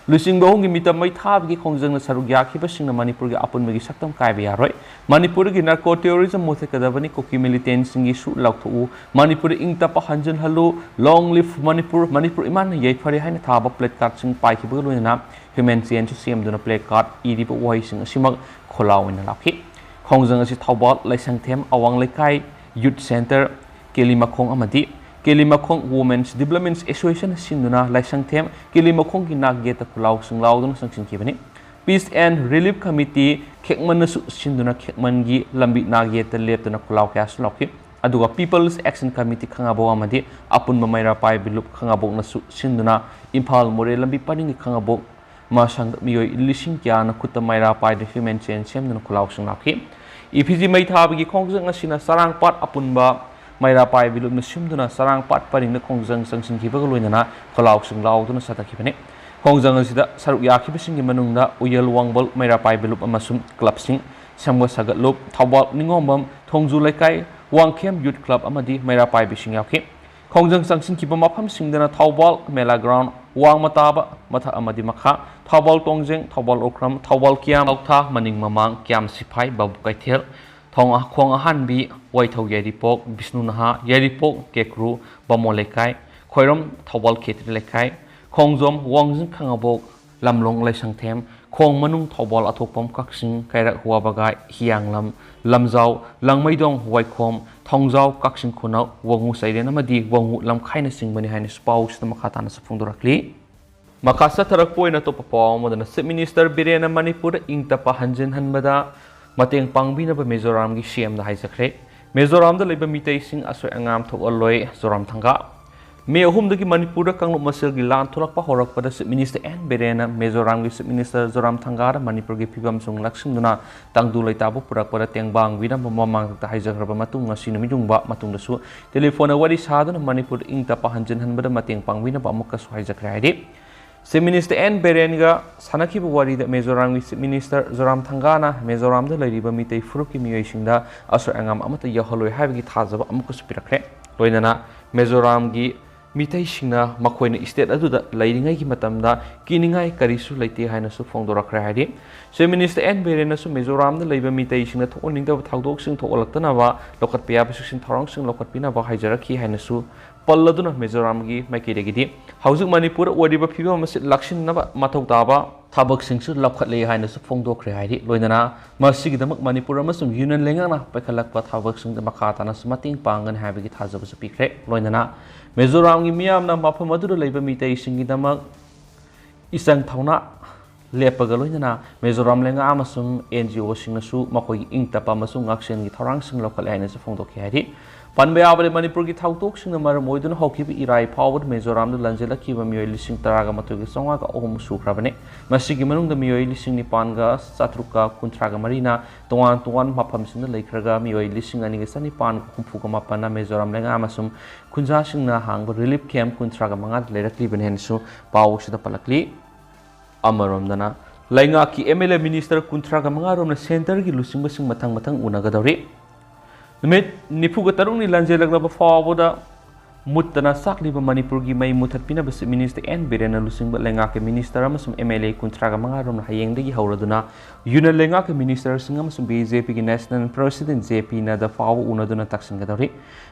ꯂꯨꯆꯤꯡꯕ ꯑꯍꯨꯝꯒꯤ ꯃꯤꯇꯝ ꯃꯩ ꯊꯥꯕꯒꯤ ꯈꯣꯡꯖꯪꯗ ꯁꯔꯨꯛ ꯌꯥꯈꯤꯕꯁꯤꯡꯅ ꯃꯅꯤꯄꯨꯔꯒꯤ ꯑꯄꯨꯟꯕꯒꯤ ꯁꯛꯇꯝ ꯀꯥꯏꯕ ꯌꯥꯔꯣꯏ꯫ ꯃꯅꯤꯄꯨꯔꯗꯒꯤ ꯅꯥꯔꯀꯣ ꯇꯦꯔꯣꯔꯤꯖꯝ ꯃꯨꯊꯠꯀꯗꯕꯅꯤ, ꯀꯨꯀꯤ ꯃꯤꯂꯤꯇꯦꯟꯁꯤꯡꯒꯤ ꯁꯨ ꯂꯥꯎꯊꯣꯛꯎ, ꯃꯅꯤꯄꯨꯔꯗ ꯏꯪ ꯇꯞꯄ ꯍꯟꯖꯤꯜꯍꯜꯂꯨ, ꯂꯣꯡ ꯂꯤꯚ ꯃꯅꯤꯄꯨꯔ, ꯃꯅꯤꯄꯨꯔ ꯏꯃꯥꯅ ꯌꯥꯏꯐꯔꯦ ꯍꯥꯏꯅ ꯊꯥꯕ ꯄ꯭ꯂꯦꯀꯥꯔꯗꯁꯤꯡ ꯄꯥꯏꯈꯤꯕꯒ ꯂꯣꯏꯅꯅ ꯍ꯭ꯌꯨꯃꯦꯟ ꯆꯦꯟꯁꯨ ꯁꯦꯝꯗꯨꯅ ꯄ꯭ꯂꯦꯀꯥꯔꯗ ꯏꯔꯤꯕ ꯋꯥꯍꯩꯁꯤꯡ ꯑꯁꯤꯃꯛ ꯈꯣꯜꯂꯥꯎ ꯑꯣꯏꯅ ꯂꯥꯎꯈꯤ꯫ ꯈꯣꯡꯖꯪ ꯑꯁꯤ ꯊꯧꯕꯥꯜ, ꯂꯥꯏꯁꯪꯊꯦꯝ, ꯑꯋꯥꯡ ꯂꯩꯀꯥꯏ, ꯌꯨꯠ ꯁꯦꯟꯇꯔ, ꯀꯦꯂꯤꯃꯈꯣꯡ ꯑꯃꯗꯤ ꯀꯦꯂꯤꯃꯈꯣꯡ ꯋꯨꯃꯦꯟꯁ ꯗꯤꯕ꯭ꯂꯞꯃꯦꯟꯁ ꯑꯦꯁꯣꯁꯤꯌꯦꯁꯟꯅ ꯁꯤꯟꯗꯨꯅ ꯂꯥꯏꯁꯪꯊꯦꯝ ꯀꯦꯂꯤꯃꯈꯣꯡꯒꯤ ꯅꯥꯛ ꯌꯦꯠꯇ ꯈꯨꯜꯂꯥꯎꯁꯤꯡ ꯂꯥꯎꯗꯨꯅ ꯆꯪꯁꯤꯟꯈꯤꯕꯅꯤ꯫ ꯄꯤꯁ ꯑꯦꯟ ꯔꯤꯂꯤꯐ ꯀꯃꯤꯇꯤ ꯈꯦꯛꯃꯟꯅꯁꯨ ꯁꯤꯟꯗꯨꯅ ꯈꯦꯛꯃꯟꯒꯤ ꯂꯝꯕꯤ ꯅꯥꯛ ꯌꯦꯠꯇ ꯂꯦꯞꯇꯨꯅ ꯈꯨꯜꯂꯥꯎ ꯀꯌꯥꯁꯨ ꯂꯥꯎꯈꯤ꯫ ꯑꯗꯨꯒ ꯄꯤꯄꯜꯁ ꯑꯦꯛꯁꯟ ꯀꯃꯤꯇꯤ ꯈꯥꯉꯕꯣꯛ ꯑꯃꯗꯤ ꯑꯄꯨꯟꯕ ꯃꯩꯔꯥ ꯄꯥꯏꯕꯤ ꯂꯨꯞ ꯈꯥꯉꯕꯣꯛꯅꯁꯨ ꯁꯤꯟꯗꯨꯅ ꯏꯝꯐꯥꯜ ꯃꯣꯔꯦ ꯂꯝꯕꯤ ꯄꯔꯤꯡꯒꯤ ꯈꯥꯉꯕꯣꯛ ꯃꯥꯁꯪꯗ ꯃꯤꯑꯣꯏ ꯂꯤꯁꯤꯡ ꯀꯌꯥꯅ ꯈꯨꯠꯇ ꯃꯩꯔꯥ ꯄꯥꯏꯗꯨꯅ ꯍ꯭ꯌꯨꯃꯦꯟ ꯆꯦꯟ ꯁꯦꯝꯗꯨꯅ ꯈꯨꯜꯂꯥꯎꯁꯤꯡ ꯂꯥꯎꯈꯤ꯫ ꯏꯐꯤꯖꯤ ꯃꯩ ꯊꯥꯕꯒꯤ ꯈꯣꯡꯖꯪ ꯑꯁꯤꯅ ꯆꯔꯥꯡꯄꯥꯠ ꯑꯄꯨꯟꯕ ꯃꯩꯔꯥ ꯄꯥꯏꯕꯤ ꯂꯨꯞꯅ ꯁꯤꯟꯗꯨꯅ ꯆꯔꯥꯡꯄꯥꯠ ꯄꯔꯤꯡꯗ ꯈꯣꯡꯖꯪ ꯆꯪꯁꯤꯟꯈꯤꯕꯒ ꯂꯣꯏꯅꯅ ꯈꯣꯜꯂꯥꯎꯁꯤꯡ ꯂꯥꯎꯗꯨꯅ ꯆꯠꯊꯈꯤꯕꯅꯤ꯫ ꯈꯣꯡꯖꯪ ꯑꯁꯤꯗ ꯁꯔꯨꯛ ꯌꯥꯈꯤꯕꯁꯤꯡꯒꯤ ꯃꯅꯨꯡꯗ ꯎꯌꯦꯜ ꯋꯥꯡꯕꯜ ꯃꯩꯔꯥ ꯄꯥꯏꯕꯤ ꯂꯨꯞ ꯑꯃꯁꯨꯡ ꯀ꯭ꯂꯕꯁꯤꯡ, ꯁꯦꯝꯒꯠ ꯁꯥꯒꯠꯂꯨꯞ, ꯊꯧꯕꯥꯜ ꯅꯤꯉꯣꯝꯕꯝ, ꯊꯣꯡꯖꯨ ꯂꯩꯀꯥꯏ, ꯋꯥꯡꯈꯦꯝ ꯌꯨꯠ ꯀ꯭ꯂꯕ ꯑꯃꯗꯤ ꯃꯩꯔꯥ ꯄꯥꯏꯕꯤꯁꯤꯡ ꯌꯥꯎꯈꯤ꯫ ꯈꯣꯡꯖꯪ ꯆꯪꯁꯤꯟꯈꯤꯕ ꯃꯐꯝꯁꯤꯡꯗꯅ ꯊꯧꯕꯥꯜ ꯃꯦꯂꯥ ꯒ꯭ꯔꯥꯎꯟ, ꯋꯥꯡꯃ ꯇꯥꯕ, ꯃꯊꯛ ꯑꯃꯗꯤ ꯃꯈꯥ, ꯊꯧꯕꯥꯜ ꯇꯣꯡꯖꯦꯡ, ꯊꯧꯕꯥꯜ ꯎꯈ꯭ꯔꯝ, ꯊꯧꯕꯥꯜ ꯀꯤꯌꯥꯝ, ꯀꯧꯊꯥ, ꯃꯅꯤꯡ ꯃꯃꯥꯡ, ꯀꯤꯌꯥꯝ ꯁꯤꯐꯥꯏ, ꯕꯥꯕꯨ ꯀꯩꯊꯦꯜ, ꯊꯣꯡ, ꯈꯣꯡ ꯑꯍꯥꯟꯕꯤ, ꯋꯥꯏꯊꯧ ꯌꯥꯏꯔꯤꯄꯣꯛ, ꯕꯤꯁꯅꯨ ꯅꯍꯥ, ꯌꯥꯏꯔꯤꯄꯣꯛ, ꯀꯦꯀ꯭ꯔꯨ, ꯕꯥꯃꯣꯟ ꯂꯩꯀꯥꯏ, ꯈꯣꯏꯔꯝ, ꯊꯧꯕꯥꯜ ꯈꯦꯇ꯭ꯔꯤ ꯂꯩꯀꯥꯏ, ꯈꯣꯡꯖꯣꯝ, ꯋꯥꯡꯖꯤꯡ ꯈꯥꯉꯕꯣꯛ, ꯂꯝꯂꯣꯡ ꯂꯩꯁꯪꯊꯦꯝ, ꯈꯣꯡ ꯃꯅꯨꯡ ꯊꯧꯕꯥꯜ ꯑꯊꯣꯛꯄꯝ ꯀꯛꯆꯤꯡ, ꯀꯩꯔꯛ ꯍꯨꯋꯥꯕꯒꯥꯏ, ꯍꯤꯌꯥꯡꯂꯝ, ꯂꯝꯖꯥꯎ, ꯂꯥꯡꯃꯩꯗꯣꯡ ꯋꯥꯏꯈꯣꯝ, ꯊꯣꯡꯖꯥꯎ ꯀꯛꯆꯤꯡ ꯈꯨꯅꯧ, ꯋꯥꯉꯨ ꯆꯩꯔꯦꯟ ꯑꯃꯗꯤ ꯋꯥꯉꯨ ꯂꯝꯈꯥꯏꯅꯆꯤꯡꯕꯅꯤ ꯍꯥꯏꯅꯁꯨ ꯄꯥꯎꯁꯤꯗ ꯃꯈꯥ ꯇꯥꯅꯁꯨ ꯐꯣꯡꯗꯣꯔꯛꯂꯤ꯫ ꯃꯈꯥ ꯆꯠꯊꯔꯛꯄ ꯑꯣꯏꯅ ꯑꯇꯣꯞꯄ ꯄꯥꯎ ꯑꯃꯗꯅ, ꯆꯤꯐ ꯃꯤꯅꯤꯁꯇꯔ ꯕꯤꯔꯦꯟꯅ ꯃꯅꯤꯄꯨꯔꯗ ꯏꯪ ꯇꯞꯄ ꯍꯟꯖꯤꯟꯍꯟꯕꯗ ꯃꯇꯦꯡ ꯄꯥꯡꯕꯤꯅꯕ ꯃꯤꯖꯣꯔꯥꯝꯒꯤ ꯁꯤ ꯑꯦꯝꯗ ꯍꯥꯏꯖꯈ꯭ꯔꯦ꯫ ꯃꯤꯖꯣꯔꯥꯝꯗ ꯂꯩꯕ ꯃꯤꯇꯩꯁꯤꯡ ꯑꯁꯣꯏ ꯑꯉꯥꯝ ꯊꯣꯛꯍꯜꯂꯣꯏ, ꯖꯣꯔꯥꯝꯊꯪꯒꯥ꯫ ꯃꯦ ꯑꯍꯨꯝꯗꯒꯤ ꯃꯅꯤꯄꯨꯔꯗ ꯀꯥꯡꯂꯨꯞ ꯃꯁꯦꯜꯒꯤ ꯂꯥꯟ ꯊꯣꯛꯂꯛꯄ ꯍꯧꯔꯛꯄꯗ ꯆꯤꯐ ꯃꯤꯅꯤꯁꯇꯔ ꯑꯦꯟ ꯕꯤꯔꯦꯟꯅ ꯃꯤꯖꯣꯔꯥꯝꯒꯤ ꯆꯤꯐ ꯃꯤꯅꯤꯁꯇꯔ ꯖꯣꯔꯥꯝꯊꯪꯒꯥꯗ ꯃꯅꯤꯄꯨꯔꯒꯤ ꯐꯤꯕꯝꯁꯤꯡ ꯂꯥꯛꯁꯤꯟꯗꯨꯅ ꯇꯪꯗꯨ ꯂꯩꯇꯥꯕ ꯄꯨꯔꯛꯄꯗ ꯇꯦꯡꯕꯥꯡꯕꯤꯅꯕ ꯃꯃꯥꯡꯗ ꯍꯥꯏꯖꯈ꯭ꯔꯕ ꯃꯇꯨꯡ, ꯉꯁꯤ ꯅꯨꯃꯤꯠ ꯌꯨꯡꯕ ꯃꯇꯨꯡꯗꯁꯨ ꯇꯦꯂꯤꯐꯣꯟꯗ ꯋꯥꯔꯤ ꯁꯥꯗꯨꯅ ꯃꯅꯤꯄꯨꯔꯗ ꯏꯪ ꯇꯞꯄ ꯍꯟꯖꯤꯟꯍꯟꯕꯗ ꯃꯇꯦꯡ ꯄꯥꯡꯕꯤꯅꯕ ꯑꯃꯨꯛꯀꯁꯨ ꯍꯥꯏꯖꯈ꯭ꯔꯦ ꯍꯥꯏꯗꯤ, ꯆꯤꯐ ꯃꯤꯅꯤꯁꯇꯔ ꯑꯦꯟ ꯕꯤꯔꯦꯟꯒ ꯁꯥꯟꯅꯈꯤꯕ ꯋꯥꯔꯤꯗ ꯃꯤꯖꯣꯔꯥꯝꯒꯤ ꯆꯤꯐ ꯃꯤꯅꯤꯁꯇꯔ ꯖꯣꯔꯥꯝꯊꯪꯒꯥꯅ ꯃꯤꯖꯣꯔꯥꯝꯗ ꯂꯩꯔꯤꯕ ꯃꯤꯇꯩ ꯐꯨꯔꯨꯞꯀꯤ ꯃꯤꯑꯣꯏꯁꯤꯡꯗ ꯑꯁꯣꯏ ꯑꯉꯥꯝ ꯑꯃꯠꯇ ꯌꯥꯎꯍꯜꯂꯣꯏ ꯍꯥꯏꯕꯒꯤ ꯊꯥꯖꯕ ꯑꯃꯨꯛꯀꯁꯨ ꯄꯤꯔꯛꯈ꯭ꯔꯦ꯫ ꯂꯣꯏꯅꯅ ꯃꯤꯖꯣꯔꯥꯝꯒꯤ ꯃꯤꯇꯩꯁꯤꯡꯅ ꯃꯈꯣꯏꯅ ꯁ꯭ꯇꯦꯠ ꯑꯗꯨꯗ ꯂꯩꯔꯤꯉꯩꯒꯤ ꯃꯇꯝꯗ ꯀꯤꯅꯤꯡꯉꯥꯏ ꯀꯔꯤꯁꯨ ꯂꯩꯇꯦ ꯍꯥꯏꯅꯁꯨ ꯐꯣꯡꯗꯣꯔꯛꯈ꯭ꯔꯦ ꯍꯥꯏꯗꯤ, ꯆꯤꯐ ꯃꯤꯅꯤꯁꯇꯔ ꯑꯦꯟ ꯕꯤꯔꯦꯟꯅꯁꯨ ꯃꯤꯖꯣꯔꯥꯝꯗ ꯂꯩꯕ ꯃꯤꯇꯩꯁꯤꯡꯅ ꯊꯣꯛꯍꯟꯅꯤꯡꯗꯕ ꯊꯧꯗꯣꯛꯁꯤꯡ ꯊꯣꯛꯍꯜꯂꯛꯇꯅꯕ ꯂꯧꯈꯠꯄ ꯌꯥꯕ ꯆꯦꯛꯁꯤꯟ ꯊꯧꯔꯥꯡꯁꯤꯡ ꯂꯧꯈꯠꯄꯤꯅꯕ ꯍꯥꯏꯖꯔꯛꯈꯤ ꯍꯥꯏꯅꯁꯨ ꯄꯜꯂꯗꯨꯅ ꯃꯤꯖꯣꯔꯥꯝꯒꯤ ꯃꯥꯏꯀꯩꯗꯒꯤꯗꯤ ꯍꯧꯖꯤꯛ ꯃꯅꯤꯄꯨꯔꯗ ꯑꯣꯏꯔꯤꯕ ꯐꯤꯕꯝ ꯑꯁꯤ ꯂꯥꯛꯁꯤꯟꯅꯕ ꯃꯊꯧ ꯇꯥꯕ ꯊꯕꯛꯁꯤꯡꯁꯨ ꯂꯧꯈꯠꯂꯦ ꯍꯥꯏꯅꯁꯨ ꯐꯣꯡꯗꯣꯛꯈ꯭ꯔꯦ ꯍꯥꯏꯔꯤ꯫ ꯂꯣꯏꯅꯅ ꯃꯁꯤꯒꯤꯗꯃꯛ ꯃꯅꯤꯄꯨꯔ ꯑꯃꯁꯨꯡ ꯌꯨꯅꯤꯌꯟ ꯂꯩꯉꯥꯛꯅ ꯄꯥꯏꯈꯠꯂꯛꯄ ꯊꯕꯛꯁꯤꯡꯗ ꯃꯈꯥ ꯇꯥꯅꯁꯨ ꯃꯇꯦꯡ ꯄꯥꯡꯒꯅꯤ ꯍꯥꯏꯕꯒꯤ ꯊꯥꯖꯕꯁꯨ ꯄꯤꯈ꯭ꯔꯦ꯫ ꯂꯣꯏꯅꯅ ꯃꯤꯖꯣꯔꯥꯝꯒꯤ ꯃꯤꯌꯥꯝꯅ ꯃꯐꯝ ꯑꯗꯨꯗ ꯂꯩꯕ ꯃꯤꯇꯩꯁꯤꯡꯒꯤꯗꯃꯛ ꯏꯆꯪ ꯊꯧꯅꯥ ꯂꯦꯞꯄꯒ ꯂꯣꯏꯅꯅ ꯃꯤꯖꯣꯔꯥꯝ ꯂꯩꯉꯥꯛ ꯑꯃꯁꯨꯡ ꯑꯦꯟ ꯖꯤ ꯑꯣꯁꯤꯡꯅꯁꯨ ꯃꯈꯣꯏꯒꯤ ꯏꯪ ꯇꯞꯄ ꯑꯃꯁꯨꯡ ꯉꯥꯛꯁꯦꯜꯒꯤ ꯊꯧꯔꯥꯡꯁꯤꯡ ꯂꯧꯈꯠꯂꯦ ꯍꯥꯏꯅꯁꯨ ꯐꯣꯡꯗꯣꯛꯈꯤ ꯍꯥꯏꯔꯤ꯫ ꯄꯟꯕ ꯌꯥꯕꯗꯤ, ꯃꯅꯤꯄꯨꯔꯒꯤ ꯊꯧꯗꯣꯛꯁꯤꯡꯅ ꯃꯔꯝ ꯑꯣꯏꯗꯨꯅ ꯍꯧꯈꯤꯕ ꯏꯔꯥꯏ ꯐꯥꯎꯕꯗ ꯃꯤꯖꯣꯔꯥꯝꯗ ꯂꯥꯟꯖꯦꯜꯂꯛꯈꯤꯕ ꯃꯤꯑꯣꯏ ꯂꯤꯁꯤꯡ ꯇꯔꯥꯒ ꯃꯥꯊꯣꯏꯒ ꯆꯥꯝꯃꯉꯥꯒ ꯑꯍꯨꯝ ꯁꯨꯈ꯭ꯔꯕꯅꯤ꯫ ꯃꯁꯤꯒꯤ ꯃꯅꯨꯡꯗ ꯃꯤꯑꯣꯏ ꯂꯤꯁꯤꯡ ꯅꯤꯄꯥꯟꯒ ꯆꯥꯇ꯭ꯔꯨꯛꯀ ꯀꯨꯟꯊ꯭ꯔꯥꯒ ꯃꯔꯤꯅ ꯇꯣꯉꯥꯟ ꯇꯣꯉꯥꯟꯕ ꯃꯐꯝꯁꯤꯡꯗ ꯂꯩꯈ꯭ꯔꯒ, ꯃꯤꯑꯣꯏ ꯂꯤꯁꯤꯡ ꯑꯅꯤꯒ ꯆꯅꯤꯄꯥꯟꯒ ꯍꯨꯝꯐꯨꯒ ꯃꯥꯄꯟꯅ ꯃꯤꯖꯣꯔꯥꯝ ꯂꯩꯉꯥꯛ ꯑꯃꯁꯨꯡ ꯈꯨꯟꯖꯥꯁꯤꯡꯅ ꯍꯥꯡꯕ relief camp ꯀꯨꯟꯊ꯭ꯔꯥꯒ ꯃꯉꯥꯗ ꯂꯩꯔꯛꯂꯤꯕꯅꯤ ꯍꯥꯏꯅꯁꯨ ꯄꯥꯎ ꯑꯁꯤꯗ ꯄꯜꯂꯛꯂꯤ꯫ ꯑꯃꯔꯣꯝꯗꯅ, ꯂꯩꯉꯥꯛꯀꯤ M L A minister ꯀꯨꯟꯊ꯭ꯔꯥꯒ ꯃꯉꯥ ꯔꯣꯝꯅ centreꯒꯤ ꯂꯨꯆꯤꯡꯕꯁꯤꯡ ꯃꯊꯪ ꯃꯊꯪ ꯎꯅꯒꯗꯧꯔꯤ꯫ ꯅꯨꯃꯤꯠ ꯅꯤꯐꯨꯒ ꯇꯔꯨꯛꯅꯤ ꯂꯥꯟꯖꯦꯜꯂꯛꯂꯕ ꯐꯥꯎꯕꯗ ꯃꯨꯠꯇꯅ ꯆꯥꯛꯂꯤꯕ ꯃꯅꯤꯄꯨꯔꯒꯤ ꯃꯩ ꯃꯨꯊꯠꯄꯤꯅꯕ Chief Minister N ꯕꯤꯔꯦꯟꯅ ꯂꯨꯆꯤꯡꯕ ꯂꯩꯉꯥꯛꯀꯤ minister ꯑꯃꯁꯨꯡ M L A ꯀꯨꯟꯊ꯭ꯔꯥꯒ ꯃꯉꯥ ꯔꯣꯝꯅ ꯍꯌꯦꯡꯗꯒꯤ ꯍꯧꯔꯗꯨꯅ union ꯂꯩꯉꯥꯛꯀꯤ ministerꯁꯤꯡ ꯑꯃꯁꯨꯡ BJPꯒꯤ national president J P ꯅꯗꯥ ꯐꯥꯎꯕ ꯎꯅꯗꯨꯅ ꯇꯥꯛꯁꯤꯟꯒꯗꯧꯔꯤ꯫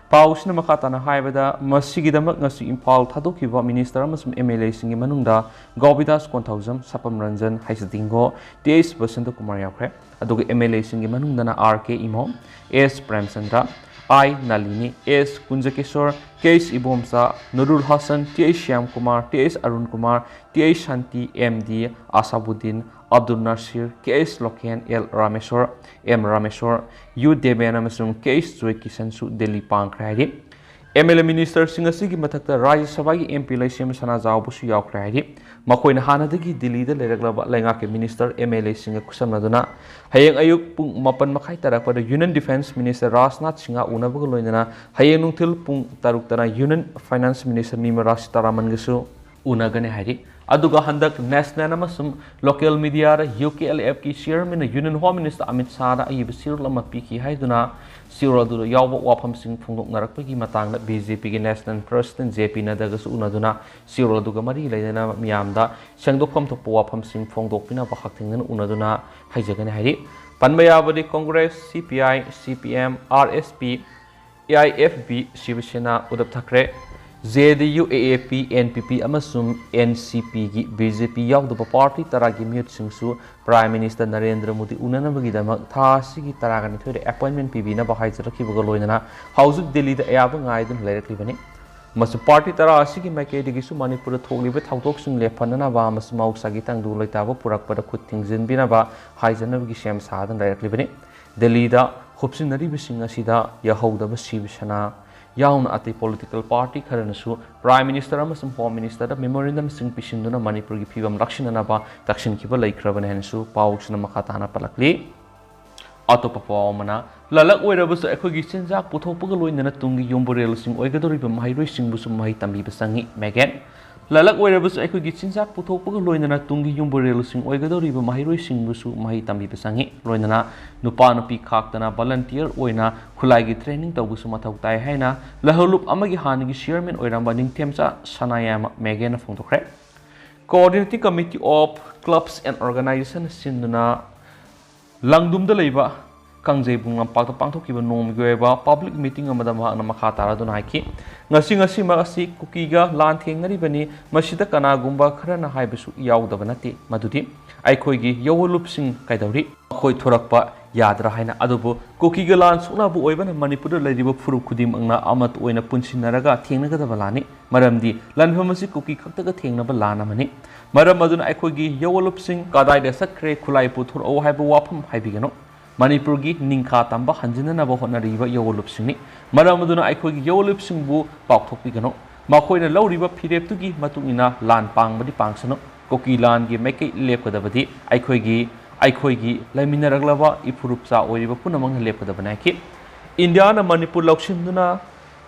ꯄꯥꯎꯁꯤꯅ ꯃꯈꯥ ꯇꯥꯅ ꯍꯥꯏꯕꯗ, ꯃꯁꯤꯒꯤꯗꯃꯛ ꯉꯁꯤ ꯏꯝꯐꯥꯜ ꯊꯥꯗꯣꯛꯈꯤꯕ minister ꯑꯃꯁꯨꯡ M L Aꯁꯤꯡꯒꯤ ꯃꯅꯨꯡꯗ ꯒꯣꯕꯤꯗꯥꯁ ꯀꯣꯟꯊꯧꯖꯝ, ꯁꯄꯝ ꯔꯟꯖꯟ, ꯍꯩꯁꯗꯤꯡꯒꯣ, T H ꯕꯁꯟꯇ ꯀꯨꯃꯥꯔ ꯌꯥꯎꯈ꯭ꯔꯦ꯫ ꯑꯗꯨꯒ M L Aꯁꯤꯡꯒꯤ ꯃꯅꯨꯡꯗꯅ R K Imom, S Premchandra, I Nalini, S Kunjakishor, K H Ibomcha, Nurul Hasan, T H Shyam Kumar, T H Arun Kumar, T H Shanti, M D Asabuddin, Abdul Nasir, K H Loken, L Rameshor, M Rameshor, U Deben ꯑꯃꯁꯨꯡ K H ꯖꯣꯏ ꯀꯤꯁꯟꯁꯨ ꯗꯦꯜꯂꯤ ꯄꯥꯡꯈ꯭ꯔꯦ ꯍꯥꯏꯔꯤ꯫ M L A ministerꯁꯤꯡ ꯑꯁꯤꯒꯤ ꯃꯊꯛꯇ ꯔꯥꯖ꯭ꯌ ꯁꯚꯥꯒꯤ M P ꯂꯩꯁꯦꯝꯕ ꯁꯅꯥꯖꯥꯎꯕꯁꯨ ꯌꯥꯎꯈ꯭ꯔꯦ ꯍꯥꯏꯔꯤ꯫ ꯃꯈꯣꯏꯅ ꯍꯥꯟꯅꯗꯒꯤ ꯗꯤꯜꯂꯤꯗ ꯂꯩꯔꯛꯂꯕ ꯂꯩꯉꯥꯛꯀꯤ minister, M L Aꯁꯤꯡꯒ ꯈꯨꯠꯁꯝꯅꯗꯨꯅ ꯍꯌꯦꯡ ꯑꯌꯨꯛ ꯄꯨꯡ ꯃꯥꯄꯟ ꯃꯈꯥꯏ ꯇꯥꯔꯛꯄꯗ union defence minister Rajnath Singh ꯎꯅꯕꯒ ꯂꯣꯏꯅꯅ ꯍꯌꯦꯡ ꯅꯨꯡꯊꯤꯜ ꯄꯨꯡ ꯇꯔꯨꯛꯇꯅ union finance minister ꯅꯤꯔꯃꯂꯥ ꯁꯤꯇꯥꯔꯥꯃꯟꯒꯁꯨ ꯎꯅꯒꯅꯤ ꯍꯥꯏꯔꯤ꯫ ꯑꯗꯨꯒ ꯍꯟꯗꯛ national ꯑꯃꯁꯨꯡ local mediaꯗ UKLFꯀꯤ chairmanꯅ union home minister Amit ꯁꯥꯍꯗ ꯑꯏꯕ ꯆꯦꯔꯣꯜ ꯑꯃ ꯄꯤꯈꯤ ꯍꯥꯏꯗꯨꯅ ꯆꯦꯔꯣꯜ ꯑꯗꯨꯗ ꯌꯥꯎꯕ ꯋꯥꯐꯝꯁꯤꯡ ꯐꯣꯡꯗꯣꯛꯅꯔꯛꯄꯒꯤ ꯃꯇꯥꯡꯗ BJPꯒꯤ national president J P ꯅꯗꯥꯒꯁꯨ ꯎꯅꯗꯨꯅ ꯆꯦꯔꯣꯜ ꯑꯗꯨꯒ ꯃꯔꯤ ꯂꯩꯅꯅ ꯃꯤꯌꯥꯝꯗ ꯁꯦꯡꯗꯣꯛꯐꯝ ꯊꯣꯛꯄ ꯋꯥꯐꯝꯁꯤꯡ ꯐꯣꯡꯗꯣꯛꯄꯤꯅꯕ ꯍꯛꯊꯦꯡꯅꯅ ꯎꯅꯗꯨꯅ ꯍꯥꯏꯖꯒꯅꯤ ꯍꯥꯏꯔꯤ꯫ ꯄꯟꯕ ꯌꯥꯕꯗꯤ Congress, C P I, C P M, R S P, A I F B, Shiva Sena, Uddhav Thackeray, J D U, A A P, N P P ꯑꯃꯁꯨꯡ N C Pꯒꯤ BJP ꯌꯥꯎꯗꯕ party ꯇꯔꯥꯒꯤ ꯃꯤꯍꯨꯠꯁꯤꯡꯁꯨ Prime Minister ꯅꯔꯦꯟꯗ꯭ꯔ ꯃꯣꯗꯤ ꯎꯅꯅꯕꯒꯤꯗꯃꯛ ꯊꯥ ꯑꯁꯤꯒꯤ ꯇꯔꯥꯒ ꯅꯤꯊꯣꯏꯗ appointment ꯄꯤꯕꯤꯅꯕ ꯍꯥꯏꯖꯔꯛꯈꯤꯕꯒ ꯂꯣꯏꯅꯅ ꯍꯧꯖꯤꯛ ꯗꯦꯜꯂꯤꯗ ꯑꯌꯥꯕ ꯉꯥꯏꯗꯨꯅ ꯂꯩꯔꯛꯂꯤꯕꯅꯤ꯫ ꯃꯁꯤ party ꯇꯔꯥ ꯑꯁꯤꯒꯤ ꯃꯥꯏꯀꯩꯗꯒꯤꯁꯨ ꯃꯅꯤꯄꯨꯔꯗ ꯊꯣꯛꯂꯤꯕ ꯊꯧꯗꯣꯛꯁꯤꯡ ꯂꯦꯞꯍꯟꯅꯅꯕ ꯑꯃꯁꯨꯡ ꯃꯍꯧꯁꯥꯒꯤ ꯇꯪꯗꯨ ꯂꯩꯇꯥꯕ ꯄꯨꯔꯛꯄꯗ ꯈꯨꯠ ꯊꯤꯡꯖꯤꯟꯕꯤꯅꯕ ꯍꯥꯏꯖꯅꯕꯒꯤ ꯁꯦꯝ ꯁꯥꯗꯨꯅ ꯂꯩꯔꯛꯂꯤꯕꯅꯤ꯫ ꯗꯦꯜꯂꯤꯗ ꯈꯣꯞꯆꯤꯟꯅꯔꯤꯕꯁꯤꯡ ꯑꯁꯤꯗ ꯌꯥꯍꯧꯗꯕ ꯁꯤꯕ ꯁꯦꯅꯥ ꯌꯥꯎꯅ ꯑꯇꯩ ꯄꯣꯂꯤꯇꯤꯀꯦꯜ ꯄꯥꯔꯇꯤ ꯈꯔꯅꯁꯨ ꯄ꯭ꯔꯥꯏꯝ ꯃꯤꯅꯤꯁꯇꯔ ꯑꯃꯁꯨꯡ ꯍꯣꯝ ꯃꯤꯅꯤꯁꯇꯔꯗ ꯃꯦꯃꯣꯔꯦꯟꯗꯝꯁꯤꯡ ꯄꯤꯁꯤꯟꯗꯨꯅ ꯃꯅꯤꯄꯨꯔꯒꯤ ꯐꯤꯕꯝ ꯂꯥꯛꯁꯤꯟꯅꯅꯕ ꯇꯛꯁꯤꯟꯈꯤꯕ ꯂꯩꯈ꯭ꯔꯕꯅꯤ ꯍꯥꯏꯅꯁꯨ ꯄꯥꯎꯁꯤꯅ ꯃꯈꯥ ꯇꯥꯅ ꯄꯜꯂꯛꯂꯤ꯫ ꯑꯇꯣꯞꯄ ꯄꯥꯎ ꯑꯃꯅ, ꯂꯂꯛ ꯑꯣꯏꯔꯕꯁꯨ ꯑꯩꯈꯣꯏꯒꯤ ꯆꯤꯟꯖꯥꯛ ꯄꯨꯊꯣꯛꯄꯒ ꯂꯣꯏꯅꯅ ꯇꯨꯡꯒꯤ ꯌꯨꯝꯕꯨꯔꯦꯜꯁꯤꯡ ꯑꯣꯏꯒꯗꯧꯔꯤꯕ ꯃꯍꯩꯔꯣꯏꯁꯤꯡꯕꯨꯁꯨ ꯃꯍꯩ ꯇꯝꯕꯤꯕ ꯆꯪꯏ, ꯃꯦꯒꯦꯟ꯫ ꯂꯂꯛ ꯑꯣꯏꯔꯕꯁꯨ ꯑꯩꯈꯣꯏꯒꯤ ꯆꯤꯟꯖꯥꯛ ꯄꯨꯊꯣꯛꯄꯒ ꯂꯣꯏꯅꯅ ꯇꯨꯡꯒꯤ ꯌꯨꯝꯕꯨꯔꯦꯜꯁꯤꯡ ꯑꯣꯏꯒꯗꯧꯔꯤꯕ ꯃꯍꯩꯔꯣꯏꯁꯤꯡꯕꯨꯁꯨ ꯃꯍꯩ ꯇꯝꯕꯤꯕ ꯆꯪꯏ꯫ ꯂꯣꯏꯅꯅ ꯅꯨꯄꯥ ꯅꯨꯄꯤ ꯈꯥꯛꯇꯅ ꯚꯣꯂꯟꯇꯤꯌꯔ ꯑꯣꯏꯅ ꯈꯨꯠꯂꯥꯏꯒꯤ ꯇ꯭ꯔꯦꯅꯤꯡ ꯇꯧꯕꯁꯨ ꯃꯊꯧ ꯇꯥꯏ ꯍꯥꯏꯅ ꯂꯍꯧꯂꯨꯞ ꯑꯃꯒꯤ ꯍꯥꯟꯅꯒꯤ ꯆꯤꯌꯔꯃꯦꯟ ꯑꯣꯏꯔꯝꯕ ꯅꯤꯡꯊꯦꯝꯆꯥ ꯁꯅꯥꯌꯥꯏꯃ ꯃꯦꯒꯦꯟꯅ ꯐꯣꯡꯗꯣꯛꯈ꯭ꯔꯦ꯫ Coordinating Committee of Clubs and Organization ꯁꯤꯟꯗꯨꯅ ꯂꯪꯗꯨꯝꯗ ꯂꯩꯕ ꯀꯥꯡꯖꯩꯕꯨꯡ ꯂꯝꯄꯥꯛꯇ ꯄꯥꯡꯊꯣꯛꯈꯤꯕ ꯅꯣꯡꯃꯒꯤ ꯑꯣꯏꯕ ꯄꯕ꯭ꯂꯤꯛ ꯃꯤꯇꯤꯡ ꯑꯃꯗ ꯃꯍꯥꯛꯅ ꯃꯈꯥ ꯇꯥꯔꯗꯨꯅ ꯍꯥꯏꯈꯤ, ꯉꯁꯤ ꯉꯁꯤꯃꯛ ꯑꯁꯤ ꯀꯨꯀꯤꯒ ꯂꯥꯟ ꯊꯦꯡꯅꯔꯤꯕꯅꯤ꯫ ꯃꯁꯤꯗ ꯀꯅꯥꯒꯨꯝꯕ ꯈꯔꯅ ꯍꯥꯏꯕꯁꯨ ꯌꯥꯎꯗꯕ ꯅꯠꯇꯦ, ꯃꯗꯨꯗꯤ ꯑꯩꯈꯣꯏꯒꯤ ꯌꯧꯋꯂꯨꯞꯁꯤꯡ ꯀꯩꯗꯧꯔꯤ, ꯃꯈꯣꯏ ꯊꯣꯔꯛꯄ ꯌꯥꯗ꯭ꯔꯥ ꯍꯥꯏꯅ꯫ ꯑꯗꯨꯕꯨ ꯀꯨꯀꯤꯒ ꯂꯥꯟ ꯁꯣꯛꯅꯕ ꯑꯣꯏꯕꯅ ꯃꯅꯤꯄꯨꯔꯗ ꯂꯩꯔꯤꯕ ꯐꯨꯔꯨꯞ ꯈꯨꯗꯤꯡꯃꯛꯅ ꯑꯃꯠꯇ ꯑꯣꯏꯅ ꯄꯨꯟꯁꯤꯟꯅꯔꯒ ꯊꯦꯡꯅꯒꯗꯕ ꯂꯥꯟꯅꯤ꯫ ꯃꯔꯝꯗꯤ ꯂꯥꯟꯐꯝ ꯑꯁꯤ ꯀꯨꯀꯤ ꯈꯛꯇꯒ ꯊꯦꯡꯅꯕ ꯂꯥꯟ ꯑꯃꯅꯤ꯫ ꯃꯔꯝ ꯑꯗꯨꯅ ꯑꯩꯈꯣꯏꯒꯤ ꯌꯧꯋꯂꯨꯞꯁꯤꯡ ꯀꯗꯥꯏꯗ ꯆꯠꯈ꯭ꯔꯦ, ꯈꯨꯠꯂꯥꯏ ꯄꯨꯊꯣꯔꯛꯎ ꯍꯥꯏꯕ ꯋꯥꯐꯝ ꯍꯥꯏꯕꯤꯒꯅꯨ꯫ ꯃꯅꯤꯄꯨꯔꯒꯤ ꯅꯤꯡꯈꯥ ꯇꯝꯕ ꯍꯟꯖꯤꯟꯅꯅꯕ ꯍꯣꯠꯅꯔꯤꯕ ꯌꯧꯋꯂꯨꯞꯁꯤꯡꯅꯤ꯫ ꯃꯔꯝ ꯑꯗꯨꯅ ꯑꯩꯈꯣꯏꯒꯤ ꯌꯧꯋꯂꯨꯞꯁꯤꯡꯕꯨ ꯄꯥꯎꯊꯣꯛꯄꯤꯒꯅꯨ꯫ ꯃꯈꯣꯏꯅ ꯂꯧꯔꯤꯕ ꯐꯤꯔꯦꯞꯇꯨꯒꯤ ꯃꯇꯨꯡ ꯏꯟꯅ ꯂꯥꯟ ꯄꯥꯡꯕꯗꯤ ꯄꯥꯡꯁꯅꯨ꯫ ꯀꯨꯀꯤ ꯂꯥꯟꯒꯤ ꯃꯥꯏꯀꯩ ꯂꯦꯞꯀꯗꯕꯗꯤ ꯑꯩꯈꯣꯏꯒꯤ, ꯑꯩꯈꯣꯏꯒꯤ ꯂꯩꯃꯤꯟꯅꯔꯛꯂꯕ ꯏꯐꯨꯔꯨꯞꯆꯥ ꯑꯣꯏꯔꯤꯕ ꯄꯨꯝꯅꯃꯛꯅ ꯂꯦꯞꯀꯗꯕꯅꯤ ꯍꯥꯏꯈꯤ꯫ ꯏꯟꯗꯤꯌꯥꯅ ꯃꯅꯤꯄꯨꯔ ꯂꯧꯁꯤꯟꯗꯨꯅ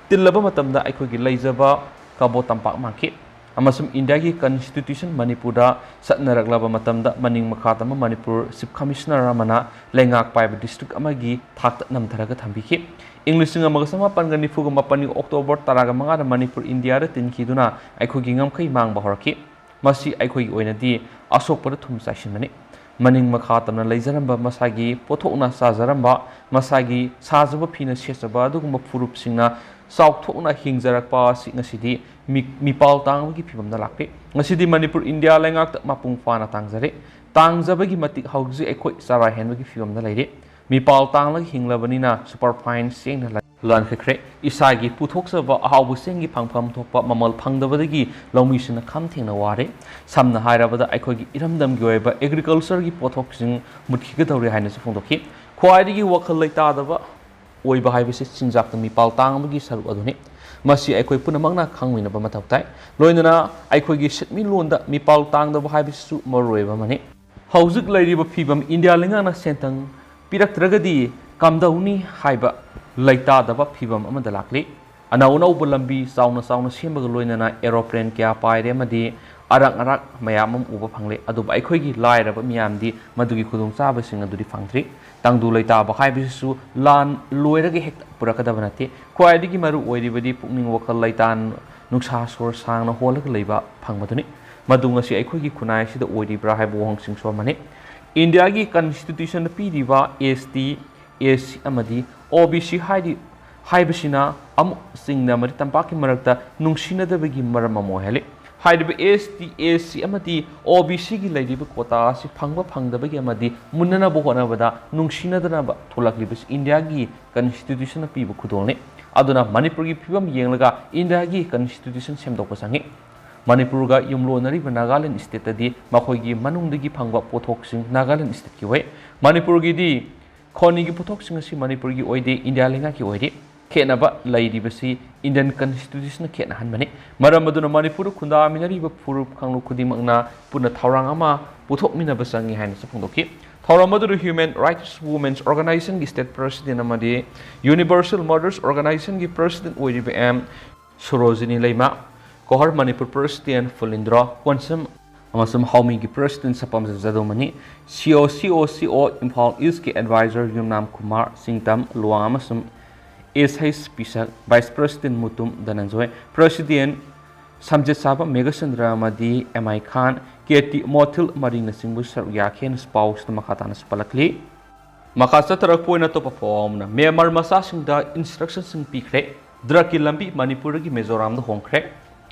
ꯇꯤꯜꯂꯕ ꯃꯇꯝꯗ ꯑꯩꯈꯣꯏꯒꯤ ꯂꯩꯖꯕ ꯀꯕꯣ ꯇꯝꯄꯥꯛ ꯃꯥꯡꯈꯤ꯫ ꯑꯃꯁꯨꯡ ꯏꯟꯗꯤꯌꯥꯒꯤ ꯀꯟꯁꯇꯤꯇ꯭ꯌꯨꯁꯟ ꯃꯅꯤꯄꯨꯔꯗ ꯆꯠꯅꯔꯛꯂꯕ ꯃꯇꯝꯗ ꯃꯅꯤꯡ ꯃꯈꯥ ꯇꯝꯕ ꯃꯅꯤꯄꯨꯔ ꯆꯤꯐ ꯀꯃꯤꯁꯅꯔ ꯑꯃꯅ ꯂꯩꯉꯥꯛ ꯄꯥꯏꯕ ꯗꯤꯁꯇ꯭ꯔꯤꯛ ꯑꯃꯒꯤ ꯊꯥꯛꯇ ꯅꯝꯊꯔꯒ ꯊꯝꯕꯤꯈꯤ꯫ ꯏꯪ ꯂꯤꯁꯤꯡ ꯑꯃꯒ ꯆꯃꯥꯄꯟꯒ ꯅꯤꯐꯨꯒ ꯃꯥꯄꯟꯒꯤ ꯑꯣꯛꯇꯣꯕꯔ ꯇꯔꯥꯒ ꯃꯉꯥꯗ ꯃꯅꯤꯄꯨꯔ ꯏꯟꯗꯤꯌꯥꯗ ꯇꯤꯟꯈꯤꯗꯨꯅ ꯑꯩꯈꯣꯏꯒꯤ ꯉꯝꯈꯩ ꯃꯥꯡꯕ ꯍꯧꯔꯛꯈꯤ꯫ ꯃꯁꯤ ꯑꯩꯈꯣꯏꯒꯤ ꯑꯣꯏꯅꯗꯤ ꯑꯁꯣꯛꯄꯗ ꯊꯨꯝ ꯆꯥꯏꯁꯤꯟꯕꯅꯤ꯫ ꯃꯅꯤꯡ ꯃꯈꯥ ꯇꯝꯅ ꯂꯩꯖꯔꯝꯕ ꯃꯁꯥꯒꯤ ꯄꯣꯠꯊꯣꯛꯅ ꯆꯥꯖꯔꯝꯕ, ꯃꯁꯥꯒꯤ ꯁꯥꯖꯕ ꯐꯤꯅ ꯁꯦꯠꯆꯕ ꯑꯗꯨꯒꯨꯝꯕ ꯐꯨꯔꯨꯞꯁꯤꯡꯅ ꯆꯥꯎꯊꯣꯛꯅ ꯍꯤꯡꯖꯔꯛꯄ ꯑꯁꯤ ꯉꯁꯤꯗꯤ ꯃꯤ-, ꯃꯤꯄꯥꯜ ꯇꯥꯡꯕꯒꯤ ꯐꯤꯕꯝꯗ ꯂꯥꯛꯂꯤ꯫ ꯉꯁꯤꯗꯤ ꯃꯅꯤꯄꯨꯔ ꯏꯟꯗꯤꯌꯥ ꯂꯩꯉꯥꯛꯇ ꯃꯄꯨꯡ ꯐꯥꯅ ꯇꯥꯡꯖꯔꯦ꯫ ꯇꯥꯡꯖꯕꯒꯤ ꯃꯇꯤꯛ ꯍꯧꯖꯤꯛ ꯑꯩꯈꯣꯏ ꯆꯔꯥ ꯍꯦꯟꯕꯒꯤ ꯐꯤꯕꯝꯗ ꯂꯩꯔꯦ꯫ ꯃꯤꯄꯥꯜ ꯇꯥꯡꯂꯒ ꯍꯤꯡꯂꯕꯅꯤꯅ ꯁꯨꯄꯔ ꯐꯥꯏꯟ ꯆꯦꯡꯅ ꯂꯩ꯫ ꯂꯥꯟꯈꯠꯈ꯭ꯔꯦ꯫ ꯏꯁꯥꯒꯤ ꯄꯨꯊꯣꯛꯆꯕ ꯑꯍꯥꯎꯕ ꯆꯦꯡꯒꯤ ꯐꯪꯐꯝ ꯊꯣꯛꯄ ꯃꯃꯜ ꯐꯪꯗꯕꯗꯒꯤ ꯂꯧꯃꯤꯁꯤꯡꯅ ꯈꯝ ꯊꯦꯡꯅ ꯋꯥꯔꯦ꯫ ꯁꯝꯅ ꯍꯥꯏꯔꯕꯗ, ꯑꯩꯈꯣꯏꯒꯤ ꯏꯔꯝꯗꯝꯒꯤ ꯑꯣꯏꯕ ꯑꯦꯒ꯭ꯔꯤꯀꯜꯆꯔꯒꯤ ꯄꯣꯠꯊꯣꯛꯁꯤꯡ ꯃꯨꯠꯈꯤꯒꯗꯧꯔꯦ ꯍꯥꯏꯅꯁꯨ ꯐꯣꯡꯗꯣꯛꯈꯤ꯫ ꯈ꯭ꯋꯥꯏꯗꯒꯤ ꯋꯥꯈꯜ ꯂꯩꯇꯥꯗꯕ ꯑꯣꯏꯕ ꯍꯥꯏꯕꯁꯤ ꯆꯤꯟꯖꯥꯛꯇ ꯃꯤꯄꯥꯜ ꯇꯥꯡꯕꯒꯤ ꯁꯔꯨꯛ ꯑꯗꯨꯅꯤ꯫ ꯃꯁꯤ ꯑꯩꯈꯣꯏ ꯄꯨꯝꯅꯃꯛꯅ ꯈꯪꯃꯤꯟꯅꯕ ꯃꯊꯧ ꯇꯥꯏ꯫ ꯂꯣꯏꯅꯅ ꯑꯩꯈꯣꯏꯒꯤ ꯁꯦꯟꯃꯤꯠꯂꯣꯟꯗ ꯃꯤꯄꯥꯜ ꯇꯥꯡꯗꯕ ꯍꯥꯏꯕꯁꯤꯁꯨ ꯃꯔꯨꯑꯣꯏꯕ ꯑꯃꯅꯤ꯫ ꯍꯧꯖꯤꯛ ꯂꯩꯔꯤꯕ ꯐꯤꯕꯝ ꯏꯟꯗꯤꯌꯥ ꯂꯩꯉꯥꯛꯅ ꯁꯦꯟꯊꯪ ꯄꯤꯔꯛꯇ꯭ꯔꯒꯗꯤ ꯀꯝꯗꯧꯅꯤ ꯍꯥꯏꯕ ꯂꯩꯇꯥꯗꯕ ꯐꯤꯕꯝ ꯑꯃꯗ ꯂꯥꯛꯂꯤ꯫ ꯑꯅꯧ ꯑꯅꯧꯕ ꯂꯝꯕꯤ ꯆꯥꯎꯅ ꯆꯥꯎꯅ ꯁꯦꯝꯕꯒ ꯂꯣꯏꯅꯅ aeroplane ꯀꯌꯥ ꯄꯥꯏꯔꯦ ꯑꯃꯗꯤ ꯑꯔꯥꯛ ꯑꯔꯥꯛ ꯃꯌꯥꯝ ꯑꯃ ꯎꯕ ꯐꯪꯂꯦ꯫ ꯑꯗꯨꯕꯨ ꯑꯩꯈꯣꯏꯒꯤ ꯂꯥꯏꯔꯕ ꯃꯤꯌꯥꯝꯗꯤ ꯃꯗꯨꯒꯤ ꯈꯨꯗꯣꯡꯆꯥꯕꯁꯤꯡ ꯑꯗꯨꯗꯤ ꯐꯪꯗ꯭ꯔꯤ꯫ ꯇꯪꯗꯨ ꯂꯩꯇꯥꯕ ꯍꯥꯏꯕꯁꯤꯁꯨ ꯂꯥꯟ ꯂꯣꯏꯔꯒ ꯍꯦꯛꯇ ꯄꯨꯔꯛꯀꯗꯕ ꯅꯠꯇꯦ꯫ ꯈ꯭ꯋꯥꯏꯗꯒꯤ ꯃꯔꯨ ꯑꯣꯏꯔꯤꯕꯗꯤ ꯄꯨꯛꯅꯤꯡ ꯋꯥꯈꯜ ꯂꯩꯇꯥ, ꯅꯨꯡꯁꯥ ꯁꯣꯔ ꯁꯥꯡꯅ ꯍꯣꯜꯂꯒ ꯂꯩꯕ ꯐꯪꯕꯗꯨꯅꯤ꯫ ꯃꯗꯨ ꯉꯁꯤ ꯑꯩꯈꯣꯏꯒꯤ ꯈꯨꯟꯅꯥꯏ ꯑꯁꯤꯗ ꯑꯣꯏꯔꯤꯕ꯭ꯔꯥ ꯍꯥꯏꯕ ꯋꯥꯍꯪꯁꯤꯡꯁꯨ ꯑꯃꯅꯤ꯫ ꯏꯟꯗꯤꯌꯥꯒꯤ constitution ꯄꯤꯔꯤꯕ S T, S C ꯑꯃꯗꯤ O B C ꯍꯥꯏꯔꯤ, ꯍꯥꯏꯕꯁꯤꯅ ꯑꯃꯨꯛ ꯆꯤꯡꯗ ꯑꯃꯗꯤ ꯇꯝꯄꯥꯛꯀꯤ ꯃꯔꯛꯇ ꯅꯨꯡꯁꯤꯅꯗꯕꯒꯤ ꯃꯔꯝ ꯑꯃ ꯑꯣꯏꯍꯜꯂꯤ꯫ ꯍꯥꯏꯔꯤꯕ S T, S C ꯑꯃꯗꯤ O B C ꯒꯤ ꯂꯩꯔꯤꯕ quota ꯑꯁꯤ ꯐꯪꯕ ꯐꯪꯗꯕꯒꯤ ꯑꯃꯗꯤ ꯃꯨꯟꯅꯅꯕ ꯍꯣꯠꯅꯕꯗ ꯅꯨꯡꯁꯤꯅꯗꯅꯕ ꯊꯣꯛꯂꯛꯂꯤꯕꯁꯤ ꯏꯟꯗꯤꯌꯥꯒꯤ constitution ꯄꯤꯕ ꯈꯨꯗꯣꯜꯅꯤ꯫ ꯑꯗꯨꯅ ꯃꯅꯤꯄꯨꯔꯒꯤ ꯐꯤꯕꯝ ꯌꯦꯡꯂꯒ ꯏꯟꯗꯤꯌꯥꯒꯤ constitution ꯁꯦꯝꯗꯣꯛꯄ ꯆꯪꯏ꯫ ꯃꯅꯤꯄꯨꯔꯒ ꯌꯨꯝꯂꯣꯟꯅꯔꯤꯕ ꯅꯥꯒꯥꯂꯦꯟ stateꯇꯗꯤ ꯃꯈꯣꯏꯒꯤ ꯃꯅꯨꯡꯗꯒꯤ ꯐꯪꯕ ꯄꯣꯠꯊꯣꯛꯁꯤꯡ ꯅꯥꯒꯥꯂꯦꯟ stateꯀꯤ ꯑꯣꯏ꯫ ꯃꯅꯤꯄꯨꯔꯒꯤꯗꯤ ꯈꯣꯟꯅꯤꯒꯤ ꯄꯣꯠꯊꯣꯛꯁꯤꯡ ꯑꯁꯤ ꯃꯅꯤꯄꯨꯔꯒꯤ ꯑꯣꯏꯗꯦ, ꯏꯟꯗꯤꯌꯥ ꯂꯩꯉꯥꯛꯀꯤ ꯑꯣꯏꯔꯤ꯫ ꯈꯦꯠꯅꯕ ꯂꯩꯔꯤꯕꯁꯤ Indian constitutionꯅ ꯈꯦꯠꯅꯍꯟꯕꯅꯤ꯫ ꯃꯔꯝ ꯑꯗꯨꯅ ꯃꯅꯤꯄꯨꯔꯗ ꯈꯨꯟꯗꯥꯃꯤꯟꯅꯔꯤꯕ ꯐꯨꯔꯨꯞ ꯀꯥꯡꯂꯨꯞ ꯈꯨꯗꯤꯡꯃꯛꯅ ꯄꯨꯟꯅ ꯊꯧꯔꯥꯡ ꯑꯃ ꯄꯨꯊꯣꯛꯃꯤꯟꯅꯕ ꯆꯪꯏ ꯍꯥꯏꯅꯁꯨ ꯐꯣꯡꯗꯣꯛꯈꯤ꯫ ꯊꯧꯔꯝ ꯑꯗꯨꯗ Human Rights Women's Organizationꯒꯤ state president ꯑꯃꯗꯤ Universal Mothers Organizationꯒꯤ president ꯑꯣꯏꯔꯤꯕ M ꯁꯣꯔꯣꯖꯤꯅꯤ ꯂꯩꯃ, COHR ꯃꯅꯤꯄꯨꯔ president ꯐꯨꯂꯤꯟꯗ꯭ꯔꯣ ꯀꯣꯟꯁꯝ ꯑꯃꯁꯨꯡ ꯍꯥꯎꯃꯤꯒꯤ president ꯁꯄꯝ ꯖꯗꯣꯃꯅꯤ, C O, C O, C O Imphal Eastꯀꯤ advisor ꯌꯨꯝꯅꯥꯝ ꯀꯨꯃꯥꯔ ꯆꯤꯡꯇꯝ ꯂꯨꯋꯥꯡ ꯑꯃꯁꯨꯡ S H ꯄꯤꯁꯛ, vice president ꯃꯨꯇꯨꯝ ꯙꯅꯟꯖꯣꯏ, president ꯁꯝꯖꯦꯠ ꯁꯥꯕ ꯃꯦꯘꯆꯟꯗ꯭ꯔ ꯑꯃꯗꯤ M I Khan, K T ꯃꯣꯊꯤꯜ ꯃꯔꯤꯡꯅꯆꯤꯡꯕ ꯁꯔꯨꯛ ꯌꯥꯈꯤ ꯍꯥꯏꯅ ꯄꯥꯎꯁꯤꯗ ꯃꯈꯥ ꯇꯥꯅꯁꯨ ꯄꯜꯂꯛꯂꯤ꯫ ꯃꯈꯥ ꯆꯠꯊꯔꯛꯄ ꯑꯣꯏꯅ ꯑꯇꯣꯞꯄ ꯄꯥꯎ ꯑꯃꯅ, ꯃ꯭ꯌꯥꯟꯃꯥꯔ ꯃꯆꯥꯁꯤꯡꯗ instructionꯁꯤꯡ ꯄꯤꯈ꯭ꯔꯦ, drugꯀꯤ ꯂꯝꯕꯤ ꯃꯅꯤꯄꯨꯔꯗꯒꯤ ꯃꯤꯖꯣꯔꯥꯝꯗ ꯍꯣꯡꯈ꯭ꯔꯦ꯫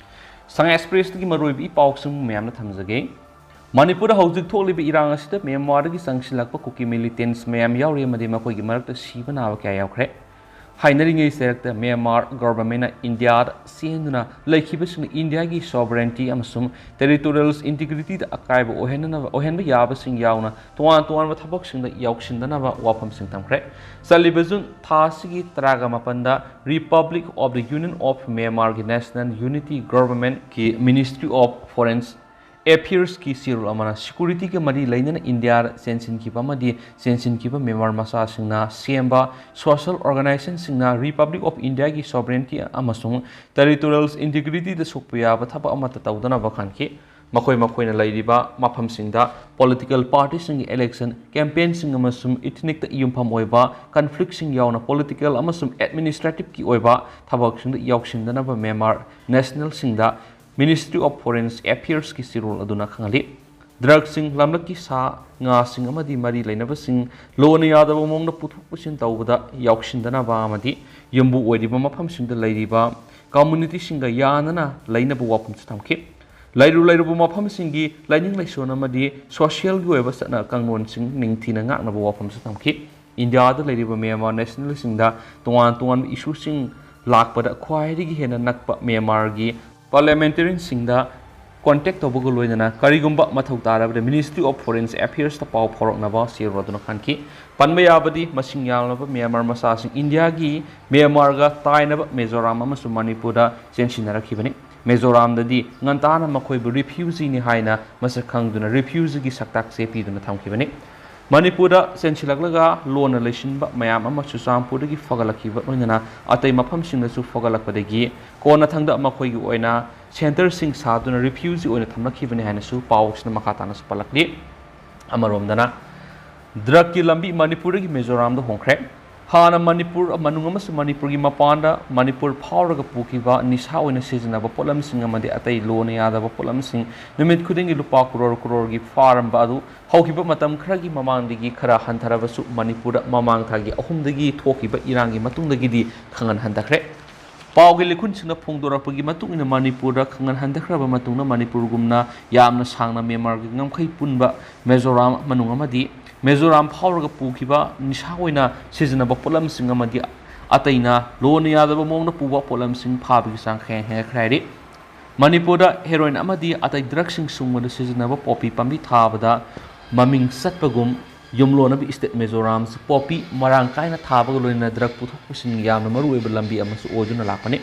ꯁꯉꯥꯏ Expressꯇꯒꯤ ꯃꯔꯨꯑꯣꯏꯕ ꯏ ꯄꯥꯎꯁꯤꯡ ꯃꯌꯥꯝꯅ ꯊꯝꯖꯒꯦ꯫ ꯃꯅꯤꯄꯨꯔꯗ ꯍꯧꯖꯤꯛ ꯊꯣꯛꯂꯤꯕ ꯏꯔꯥꯡ ꯑꯁꯤꯗ ꯃ꯭ꯌꯥꯟꯃꯥꯔꯗꯒꯤ ꯆꯪꯁꯤꯜꯂꯛꯄ ꯀꯨꯀꯤ militants ꯃꯌꯥꯝ ꯌꯥꯎꯔꯤ ꯑꯃꯗꯤ ꯃꯈꯣꯏꯒꯤ ꯃꯔꯛꯇ ꯁꯤꯕ ꯅꯥꯕ ꯀꯌꯥ ꯌꯥꯎꯈ꯭ꯔꯦ꯫ ꯍꯥꯏꯅꯔꯤꯉꯩ ꯆꯩꯔꯛꯇ ꯃ꯭ꯌꯥꯟꯃꯥꯔ ꯒꯣꯚꯔꯟꯃꯦꯟꯠꯅ ꯏꯟꯗꯤꯌꯥꯗ ꯆꯦꯟꯗꯨꯅ ꯂꯩꯈꯤꯕꯁꯤꯡꯅ ꯏꯟꯗꯤꯌꯥꯒꯤ ꯁꯣꯚꯔꯦꯟꯇꯤ ꯑꯃꯁꯨꯡ ꯇꯦꯔꯤꯇꯣꯔꯤꯌꯦꯜ ꯏꯟꯇꯤꯒ꯭ꯔꯤꯇꯤꯗ ꯑꯀꯥꯏꯕ ꯑꯣꯏꯍꯟꯅꯅꯕ, ꯑꯣꯏꯍꯟꯕ ꯌꯥꯕꯁꯤꯡ ꯌꯥꯎꯅ ꯇꯣꯉꯥꯟ ꯇꯣꯉꯥꯟꯕ ꯊꯕꯛꯁꯤꯡꯗ ꯌꯥꯎꯁꯤꯟꯗꯅꯕ ꯋꯥꯐꯝꯁꯤꯡ ꯊꯝꯈ꯭ꯔꯦ꯫ ꯆꯠꯂꯤꯕ ꯖꯨꯟ ꯊꯥ ꯑꯁꯤꯒꯤ ꯇꯔꯥꯒ ꯃꯥꯄꯟꯗ Republic of the Union of Myanmarꯒꯤ National Unity Governmentꯀꯤ Ministry of Foreign Affairsꯀꯤ ꯆꯦꯔꯣꯜ ꯑꯃꯅ ꯁꯦꯀ꯭ꯌꯨꯔꯤꯇꯤꯒ ꯃꯔꯤ ꯂꯩꯅꯅ ꯏꯟꯗꯤꯌꯥꯗ ꯆꯦꯟꯁꯤꯟꯈꯤꯕ ꯑꯃꯗꯤ ꯆꯦꯟꯁꯤꯟꯈꯤꯕ ꯃ꯭ꯌꯥꯟꯃꯥꯔ ꯃꯆꯥꯁꯤꯡꯅ ꯁꯦꯝꯕ ꯁꯣꯁꯤꯌꯦꯜ ꯑꯣꯔꯒꯅꯥꯏꯖꯦꯁꯟꯁꯤꯡꯅ Republic of Indiaꯒꯤ ꯁꯣꯚꯔꯦꯟꯇꯤ ꯑꯃꯁꯨꯡ ꯇꯦꯔꯤꯇꯣꯔꯤꯌꯦꯜ ꯏꯟꯇꯤꯒ꯭ꯔꯤꯇꯤꯗ ꯁꯣꯛꯄ ꯌꯥꯕ ꯊꯕꯛ ꯑꯃꯠꯇ ꯇꯧꯗꯅꯕ ꯈꯟꯈꯤ꯫ ꯃꯈꯣꯏ ꯃꯈꯣꯏꯅ ꯂꯩꯔꯤꯕ ꯃꯐꯝꯁꯤꯡꯗ ꯄꯣꯂꯤꯇꯤꯀꯦꯜ ꯄꯥꯔꯇꯤꯁꯤꯡꯒꯤ ꯏꯂꯦꯛꯁꯟ ꯀꯦꯝꯄꯦꯟꯁꯤꯡ ꯑꯃꯁꯨꯡ ꯏꯊꯅꯤꯛꯇ ꯌꯨꯝꯐꯝ ꯑꯣꯏꯕ ꯀꯟꯐ꯭ꯂꯤꯛꯁꯤꯡ ꯌꯥꯎꯅ ꯄꯣꯂꯤꯇꯤꯀꯦꯜ ꯑꯃꯁꯨꯡ ꯑꯦꯗꯃꯤꯅꯤꯁꯇ꯭ꯔꯦꯇꯤꯚꯀꯤ ꯑꯣꯏꯕ ꯊꯕꯛꯁꯤꯡꯗ ꯌꯥꯎꯁꯤꯟꯗꯅꯕ ꯃ꯭ꯌꯥꯟꯃꯥꯔ ꯅꯦꯁꯅꯦꯜꯁꯤꯡꯗ Ministry of Foreign Affairsꯀꯤ ꯆꯦꯔꯣꯜ ꯑꯗꯨꯅ ꯈꯪꯍꯜꯂꯤ꯫ ꯗ꯭ꯔꯒꯁꯤꯡ, ꯂꯝꯂꯛꯀꯤ ꯁꯥ ꯉꯥꯁꯤꯡ ꯑꯃꯗꯤ ꯃꯔꯤ ꯂꯩꯅꯕꯁꯤꯡ ꯂꯣꯟꯅ ꯌꯥꯗꯕ ꯃꯑꯣꯡꯗ ꯄꯨꯊꯣꯛ ꯄꯨꯁꯤꯟ ꯇꯧꯕꯗ ꯌꯥꯎꯁꯤꯟꯗꯅꯕ ꯑꯃꯗꯤ ꯌꯨꯝꯕꯨ ꯑꯣꯏꯔꯤꯕ ꯃꯐꯝꯁꯤꯡꯗ ꯂꯩꯔꯤꯕ ꯀꯝꯃꯨꯅꯤꯇꯤꯁꯤꯡꯒ ꯌꯥꯅꯅ ꯂꯩꯅꯕ ꯋꯥꯐꯝꯁꯨ ꯊꯝꯈꯤ꯫ ꯂꯩꯔꯨ ꯂꯩꯔꯨꯕ ꯃꯐꯝꯁꯤꯡꯒꯤ ꯂꯥꯏꯅꯤꯡ ꯂꯥꯏꯁꯣꯟ ꯑꯃꯗꯤ ꯁꯣꯁꯤꯌꯦꯜꯒꯤ ꯑꯣꯏꯕ ꯆꯠꯅ ꯀꯥꯡꯂꯣꯟꯁꯤꯡ ꯅꯤꯡꯊꯤꯅ ꯉꯥꯛꯅꯕ ꯋꯥꯐꯝꯁꯨ ꯊꯝꯈꯤ꯫ ꯏꯟꯗꯤꯌꯥꯗ ꯂꯩꯔꯤꯕ ꯃ꯭ꯌꯥꯟꯃꯥꯔ ꯅꯦꯁꯅꯦꯜꯁꯤꯡꯗ ꯇꯣꯉꯥꯟ ꯇꯣꯉꯥꯟꯕ ꯏꯁꯨꯁꯤꯡ ꯂꯥꯛꯄꯗ ꯈ꯭ꯋꯥꯏꯗꯒꯤ ꯍꯦꯟꯅ ꯅꯛꯄ ꯃ꯭ꯌꯥꯟꯃꯥꯔꯒꯤ ꯄꯥꯔꯂꯤꯌꯥꯃꯦꯟꯇꯦꯔꯤꯌꯟꯁꯤꯡꯗ ꯀꯣꯟꯇꯦꯛ ꯇꯧꯕꯒ ꯂꯣꯏꯅꯅ ꯀꯔꯤꯒꯨꯝꯕ ꯃꯊꯧ ꯇꯥꯔꯕꯗ Ministry of Foreign Affairsꯇ ꯄꯥꯎ ꯐꯥꯎꯔꯛꯅꯕ ꯆꯦꯔꯣꯜ ꯑꯗꯨꯅ ꯈꯟꯈꯤ꯫ ꯄꯟꯕ ꯌꯥꯕꯗꯤ ꯃꯁꯤꯡ ꯌꯥꯝꯂꯕ ꯃ꯭ꯌꯥꯟꯃꯥꯔ ꯃꯆꯥꯁꯤꯡ ꯏꯟꯗꯤꯌꯥꯒꯤ ꯃ꯭ꯌꯥꯟꯃꯥꯔꯒ ꯇꯥꯏꯅꯕ ꯃꯤꯖꯣꯔꯥꯝ ꯑꯃꯁꯨꯡ ꯃꯅꯤꯄꯨꯔꯗ ꯆꯦꯟꯁꯤꯟꯅꯔꯛꯈꯤꯕꯅꯤ꯫ ꯃꯤꯖꯣꯔꯥꯝꯗꯗꯤ ꯉꯟꯇꯥꯅ ꯃꯈꯣꯏꯕꯨ ꯔꯤꯐ꯭ꯌꯨꯖꯤꯅꯤ ꯍꯥꯏꯅ ꯃꯁꯛ ꯈꯪꯗꯨꯅ ꯔꯤꯐ꯭ꯌꯨꯖꯤꯒꯤ ꯁꯛꯇꯥꯛ ꯆꯦ ꯄꯤꯗꯨꯅ ꯊꯝꯈꯤꯕꯅꯤ꯫ ꯃꯅꯤꯄꯨꯔꯗ ꯆꯦꯟꯁꯤꯜꯂꯛꯂꯒ ꯂꯣꯟꯅ ꯂꯩꯁꯤꯟꯕ ꯃꯌꯥꯝ ꯑꯃ ꯆꯨꯔꯆꯥꯟꯄꯨꯔꯗꯒꯤ ꯐꯒꯠꯂꯛꯈꯤꯕ ꯂꯣꯏꯅꯅ ꯑꯇꯩ ꯃꯐꯝꯁꯤꯡꯗꯁꯨ ꯐꯒꯠꯂꯛꯄꯗꯒꯤ ꯀꯣꯟꯅꯊꯪꯗ ꯃꯈꯣꯏꯒꯤ ꯑꯣꯏꯅ ꯁꯦꯟꯇꯔꯁꯤꯡ ꯁꯥꯗꯨꯅ ꯔꯤꯐ꯭ꯌꯨꯖꯤ ꯑꯣꯏꯅ ꯊꯝꯂꯛꯈꯤꯕꯅꯤ ꯍꯥꯏꯅꯁꯨ ꯄꯥꯎꯁꯤꯅ ꯃꯈꯥ ꯇꯥꯅꯁꯨ ꯄꯜꯂꯛꯂꯤ꯫ ꯑꯃꯔꯣꯝꯗꯅ ꯗ꯭ꯔꯒꯀꯤ ꯂꯝꯕꯤ ꯃꯅꯤꯄꯨꯔꯗꯒꯤ ꯃꯤꯖꯣꯔꯥꯝꯗ ꯍꯣꯡꯈ꯭ꯔꯦ꯫ ꯍꯥꯟꯅ ꯃꯅꯤꯄꯨꯔ ꯃꯅꯨꯡ ꯑꯃꯁꯨꯡ ꯃꯅꯤꯄꯨꯔꯒꯤ ꯃꯄꯥꯟꯗ ꯃꯅꯤꯄꯨꯔ ꯐꯥꯎꯔꯒ ꯄꯨꯈꯤꯕ ꯅꯤꯁꯥ ꯑꯣꯏꯅ ꯁꯤꯖꯤꯟꯅꯕ ꯄꯣꯠꯂꯝꯁꯤꯡ ꯑꯃꯗꯤ ꯑꯇꯩ ꯂꯣꯟꯅ ꯌꯥꯗꯕ ꯄꯣꯠꯂꯝꯁꯤꯡ ꯅꯨꯃꯤꯠ ꯈꯨꯗꯤꯡꯒꯤ ꯂꯨꯄꯥ ꯀ꯭ꯔꯣꯔ ꯀ꯭ꯔꯣꯔꯒꯤ ꯐꯥꯔꯝꯕ ꯑꯗꯨ ꯍꯧꯈꯤꯕ ꯃꯇꯝ ꯈꯔꯒꯤ ꯃꯃꯥꯡꯗꯒꯤ ꯈꯔ ꯍꯟꯊꯔꯕꯁꯨ ꯃꯅꯤꯄꯨꯔꯗ ꯃꯃꯥꯡ ꯊꯥꯒꯤ ꯑꯍꯨꯝꯗꯒꯤ ꯊꯣꯛꯈꯤꯕ ꯏꯔꯥꯡꯒꯤ ꯃꯇꯨꯡꯗꯒꯤꯗꯤ ꯈꯪꯍꯟ ꯍꯟꯊꯈ꯭ꯔꯦ꯫ ꯄꯥꯎꯒꯤ ꯂꯤꯈꯨꯟꯁꯤꯡꯅ ꯐꯣꯡꯗꯣꯔꯛꯄꯒꯤ ꯃꯇꯨꯡ ꯏꯟꯅ ꯃꯅꯤꯄꯨꯔꯗ ꯈꯪꯍꯟ ꯍꯟꯊꯈ꯭ꯔꯕ ꯃꯇꯨꯡꯗ ꯃꯅꯤꯄꯨꯔꯒꯨꯝꯅ ꯌꯥꯝꯅ ꯁꯥꯡꯅ ꯃ꯭ꯌꯥꯟꯃꯥꯔꯒꯤ ꯉꯝꯈꯩ ꯄꯨꯟꯕ ꯃꯤꯖꯣꯔꯥꯝ ꯃꯅꯨꯡ ꯑꯃꯗꯤ ꯃꯤꯖꯣꯔꯥꯝ ꯐꯥꯎꯔꯒ ꯄꯨꯈꯤꯕ ꯅꯤꯁꯥ ꯑꯣꯏꯅ ꯁꯤꯖꯤꯟꯅꯕ ꯄꯣꯠꯂꯝꯁꯤꯡ ꯑꯃꯗꯤ ꯑꯇꯩꯅ ꯂꯣꯟꯅ ꯌꯥꯗꯕ ꯃꯑꯣꯡꯗ ꯄꯨꯕ ꯄꯣꯠꯂꯝꯁꯤꯡ ꯐꯥꯕꯒꯤ ꯆꯥꯡ ꯍꯦꯟꯅ ꯍꯦꯟꯒꯠꯈ꯭ꯔꯦ ꯍꯥꯏꯔꯤ꯫ ꯃꯅꯤꯄꯨꯔꯗ ꯍꯦꯔꯣꯏꯟ ꯑꯃꯗꯤ ꯑꯇꯩ ꯗ꯭ꯔꯒꯁꯤꯡ ꯁꯨꯡꯕꯗ ꯁꯤꯖꯤꯟꯅꯕ ꯄꯣꯄꯤ ꯄꯥꯝꯕꯤ ꯊꯥꯕꯗ ꯃꯃꯤꯡ ꯆꯠꯄꯒꯨꯝ ꯌꯨꯝꯂꯣꯟꯅꯕ state ꯃꯤꯖꯣꯔꯥꯝꯁꯨ ꯄꯣꯄꯤ ꯃꯔꯥꯡ ꯀꯥꯏꯅ ꯊꯥꯕꯒ ꯂꯣꯏꯅꯅ ꯗ꯭ꯔꯒ ꯄꯨꯊꯣꯛꯄꯁꯤꯡ ꯌꯥꯝꯅ ꯃꯔꯨꯑꯣꯏꯕ ꯂꯝꯕꯤ ꯑꯃꯁꯨ ꯑꯣꯏꯗꯨꯅ ꯂꯥꯛꯄꯅꯤ꯫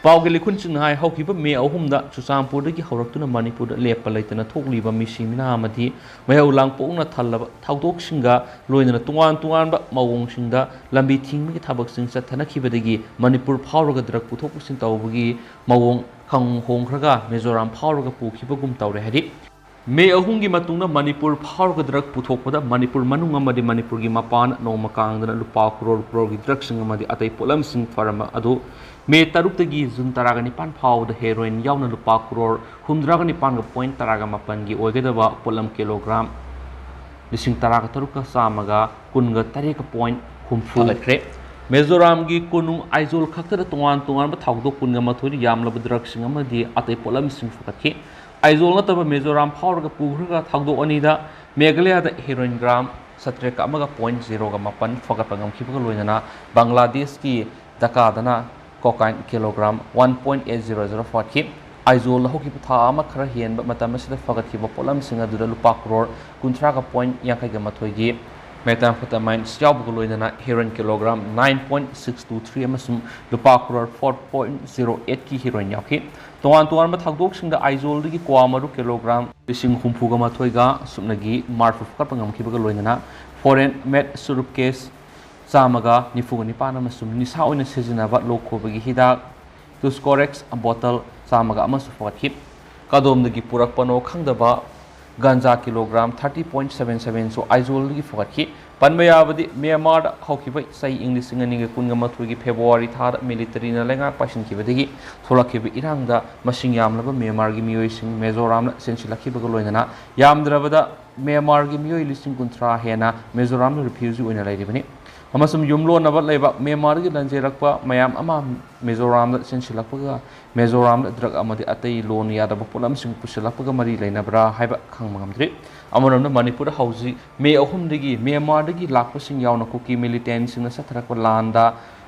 ꯄꯥꯎꯒꯤ ꯂꯤꯈꯨꯟꯁꯤꯡꯅ ꯍꯥꯏ, ꯍꯧꯈꯤꯕ ꯃꯦ ꯑꯍꯨꯝꯗ ꯆꯨꯔꯆꯥꯟꯄꯨꯔꯗꯒꯤ ꯍꯧꯔꯛꯇꯨꯅ ꯃꯅꯤꯄꯨꯔꯗ ꯂꯦꯞꯄ ꯂꯩꯇꯅ ꯊꯣꯛꯂꯤꯕ ꯃꯤꯁꯤ ꯃꯤꯅꯥ ꯑꯃꯗꯤ ꯃꯩꯍꯧ ꯂꯥꯡꯄꯣꯛꯅ ꯊꯜꯂꯕ ꯊꯧꯗꯣꯛꯁꯤꯡꯒ ꯂꯣꯏꯅꯅ ꯇꯣꯉꯥꯟ ꯇꯣꯉꯥꯟꯕ ꯃꯑꯣꯡꯁꯤꯡꯗ ꯂꯝꯕꯤ ꯊꯤꯡꯕꯒꯤ ꯊꯕꯛꯁꯤꯡ ꯆꯠꯊꯅꯈꯤꯕꯗꯒꯤ ꯃꯅꯤꯄꯨꯔ ꯐꯥꯎꯔꯒ ꯗ꯭ꯔꯒ ꯄꯨꯊꯣꯛ ꯄꯨꯁꯤꯟ ꯇꯧꯕꯒꯤ ꯃꯑꯣꯡ ꯈꯪꯍꯣꯡ ꯍꯣꯡꯈ꯭ꯔꯒ ꯃꯤꯖꯣꯔꯥꯝ ꯐꯥꯎꯔꯒ ꯄꯨꯈꯤꯕꯒꯨꯝ ꯇꯧꯔꯦ ꯍꯥꯏꯔꯤ꯫ ꯃꯦ ꯑꯍꯨꯝꯒꯤ ꯃꯇꯨꯡꯗ ꯃꯅꯤꯄꯨꯔ ꯐꯥꯎꯔꯒ ꯗ꯭ꯔꯒ ꯄꯨꯊꯣꯛꯄꯗ ꯃꯅꯤꯄꯨꯔ ꯃꯅꯨꯡ ꯑꯃꯗꯤ ꯃꯅꯤꯄꯨꯔꯒꯤ ꯃꯄꯥꯟ ꯅꯣꯡꯃ ꯀꯥꯡꯗꯅ ꯂꯨꯄꯥ ꯀ꯭ꯔꯣꯔ ꯀ꯭ꯔꯣꯔꯒꯤ ꯗ꯭ꯔꯒꯁꯤꯡ ꯑꯃꯗꯤ ꯑꯇꯩ ꯄꯣꯠꯂꯝꯁꯤꯡ ꯐꯥꯔꯝꯕ ꯑꯗꯨ ꯃꯦ ꯇꯔꯨꯛꯇꯒꯤ ꯖꯨꯟ ꯇꯔꯥꯒ ꯅꯤꯄꯥꯟ ꯐꯥꯎꯕꯗ ꯍꯦꯔꯣꯏꯟ ꯌꯥꯎꯅ ꯂꯨꯄꯥ ꯀ꯭ꯔꯣꯔ ꯍꯨꯝꯗ꯭ꯔꯥꯒ ꯅꯤꯄꯥꯟꯒ ꯄꯣꯏꯟ ꯇꯔꯥꯒ ꯃꯥꯄꯟꯒꯤ ꯑꯣꯏꯒꯗꯕ ꯄꯣꯠꯂꯝ ꯀꯤꯂꯣꯒ꯭ꯔꯥꯝ ꯂꯤꯁꯤꯡ ꯇꯔꯥꯒ ꯇꯔꯨꯛꯀ ꯆꯥꯝꯃꯒ ꯀꯨꯟꯒ ꯇꯔꯦꯠꯀ ꯄꯣꯏꯟ ꯍꯨꯝꯐꯨ ꯐꯥꯒꯠꯈ꯭ꯔꯦ꯫ ꯃꯤꯖꯣꯔꯥꯝꯒꯤ ꯀꯣꯅꯨꯡ ꯑꯥꯏꯖꯣꯜ ꯈꯛꯇꯗ ꯇꯣꯉꯥꯟ ꯇꯣꯉꯥꯟꯕ ꯊꯧꯗꯣꯛ ꯀꯨꯟꯒ ꯃꯥꯊꯣꯏꯗ ꯌꯥꯝꯂꯕ ꯗ꯭ꯔꯒꯁꯤꯡ ꯑꯃꯗꯤ ꯑꯇꯩ ꯄꯣꯠꯂꯝꯁꯤꯡ ꯐꯒꯠꯈꯤ꯫ ꯑꯥꯏꯖꯣꯜ ꯅꯠꯇꯕ ꯃꯤꯖꯣꯔꯥꯝ ꯐꯥꯎꯔꯒ ꯄꯨꯈ꯭ꯔꯒ ꯊꯧꯗꯣꯛ ꯑꯅꯤꯗ ꯃꯦꯘꯥꯂꯌꯥꯗ ꯍꯦꯔꯣꯏꯟ ꯒ꯭ꯔꯥꯝ ꯆꯥꯇ꯭ꯔꯦꯠꯀ ꯑꯃꯒ ꯄꯣꯏꯟ ꯖꯤꯔꯣꯒ ꯃꯥꯄꯟ ꯐꯒꯠꯄ ꯉꯝꯈꯤꯕꯒ ꯂꯣꯏꯅꯅ ꯕꯪꯒ꯭ꯂꯥꯗꯦꯁꯀꯤ ꯙꯀꯥꯗꯅ cocaine kilogram one point eight zero zero ꯐꯒꯠꯈꯤ꯫ ꯑꯥꯏꯖꯣꯜꯗ ꯍꯧꯈꯤꯕ ꯊꯥ ꯑꯃ ꯈꯔ ꯍꯦꯟꯕ ꯃꯇꯝ ꯑꯁꯤꯗ ꯐꯒꯠꯈꯤꯕ ꯄꯣꯠꯂꯝꯁꯤꯡ ꯑꯗꯨꯗ ꯂꯨꯄꯥ ꯀ꯭ꯔꯣꯔ ꯀꯨꯟꯊ꯭ꯔꯥꯒ ꯄꯣꯏꯟ ꯌꯥꯡꯈꯩꯒ ꯃꯥꯊꯣꯏꯒꯤ methamphetamines ꯌꯥꯎꯕꯒ ꯂꯣꯏꯅꯅ heroine kilogram nine point six two three ꯑꯃꯁꯨꯡ ꯂꯨꯄꯥ crore four point zero eight ꯀꯤ ꯍꯦꯔꯣꯏꯟ ꯌꯥꯎꯈꯤ꯫ ꯇꯣꯉꯥꯟ ꯇꯣꯉꯥꯟꯕ ꯊꯧꯗꯣꯛꯁꯤꯡꯗ ꯑꯥꯏꯖꯣꯜꯗꯒꯤ ꯀ꯭ꯋꯥ ꯃꯔꯨ ꯀꯤꯂꯣꯒ꯭ꯔꯥꯝ ꯂꯤꯁꯤꯡ ꯍꯨꯝꯐꯨꯒ ꯃꯥꯊꯣꯏꯒ ꯁꯨꯞꯅꯒꯤ ꯃꯔꯐꯨ ꯐꯒꯠꯄ ꯉꯝꯈꯤꯕꯒ ꯂꯣꯏꯅꯅ foreign made suitcase ꯆꯥꯝꯃꯒ ꯅꯤꯐꯨꯒ ꯅꯤꯄꯥꯟ ꯑꯃꯁꯨꯡ ꯅꯤꯁꯥ ꯑꯣꯏꯅ ꯁꯤꯖꯤꯟꯅꯕ ꯂꯣꯛ ꯈꯨꯕꯒꯤ ꯍꯤꯗꯥꯛ Tucorex bottle ꯆꯥꯝꯃꯒ ꯑꯃꯁꯨ ꯐꯒꯠꯈꯤ꯫ ꯀꯗꯣꯝꯗꯒꯤ ꯄꯨꯔꯛꯄꯅꯣ ꯈꯪꯗꯕ ganja kilogram thirty point seven seven ꯁꯨ ꯑꯥꯏꯖꯣꯜꯗꯒꯤ ꯐꯒꯠꯈꯤ꯫ ꯄꯟꯕ ꯌꯥꯕꯗꯤ, ꯃ꯭ꯌꯥꯟꯃꯥꯔꯗ ꯍꯧꯈꯤꯕ ꯆꯍꯤ ꯏꯪ ꯂꯤꯁꯤꯡ ꯑꯅꯤꯒ ꯀꯨꯟꯒ ꯃꯥꯊꯣꯏꯒꯤ ꯐꯦꯕ꯭ꯔꯨꯋꯥꯔꯤ ꯊꯥꯗ ꯃꯤꯂꯤꯇꯔꯤꯅ ꯂꯩꯉꯥꯛ ꯄꯥꯏꯁꯤꯟꯈꯤꯕꯗꯒꯤ ꯊꯣꯛꯂꯛꯈꯤꯕ ꯏꯔꯥꯡꯗ ꯃꯁꯤꯡ ꯌꯥꯝꯂꯕ ꯃ꯭ꯌꯥꯟꯃꯥꯔꯒꯤ ꯃꯤꯑꯣꯏꯁꯤꯡ ꯃꯤꯖꯣꯔꯥꯝꯗ ꯆꯦꯟꯁꯤꯜꯂꯛꯈꯤꯕꯒ ꯂꯣꯏꯅꯅ ꯌꯥꯝꯗ꯭ꯔꯕꯗ ꯃ꯭ꯌꯥꯟꯃꯥꯔꯒꯤ ꯃꯤꯑꯣꯏ ꯂꯤꯁꯤꯡ ꯀꯨꯟꯊ꯭ꯔꯥ ꯍꯦꯟꯅ ꯃꯤꯖꯣꯔꯥꯝꯗ ꯔꯤꯐ꯭ꯌꯨꯖꯤ ꯑꯣꯏꯅ ꯂꯩꯔꯤꯕꯅꯤ꯫ ꯑꯃꯁꯨꯡ ꯌꯨꯝꯂꯣꯟꯅꯕ ꯂꯩꯕꯥꯛ ꯃ꯭ꯌꯥꯟꯃꯥꯔꯗꯒꯤ ꯂꯥꯟꯖꯦꯜꯂꯛꯄ ꯃꯌꯥꯝ ꯑꯃ ꯃꯤꯖꯣꯔꯥꯝꯗ ꯆꯦꯟꯁꯤꯜꯂꯛꯄꯒ ꯃꯤꯖꯣꯔꯥꯝꯗ ꯗ꯭ꯔꯒ ꯑꯃꯗꯤ ꯑꯇꯩ ꯂꯣꯟ ꯌꯥꯗꯕ ꯄꯣꯠꯂꯝꯁꯤꯡ ꯄꯨꯁꯤꯜꯂꯛꯄꯒ ꯃꯔꯤ ꯂꯩꯅꯕ꯭ꯔꯥ ꯍꯥꯏꯕ ꯈꯪꯕ ꯉꯝꯗ꯭ꯔꯤ꯫ ꯑꯃꯔꯣꯝꯗ ꯃꯅꯤꯄꯨꯔꯗ ꯍꯧꯖꯤꯛ ꯃꯦ ꯑꯍꯨꯝꯗꯒꯤ ꯃ꯭ꯌꯥꯟꯃꯥꯔꯗꯒꯤ ꯂꯥꯛꯄꯁꯤꯡ ꯌꯥꯎꯅ ꯀꯨꯀꯤ ꯃꯤꯂꯤꯇꯦꯟꯁꯤꯡꯅ ꯆꯠꯊꯔꯛꯄ ꯂꯥꯟꯗ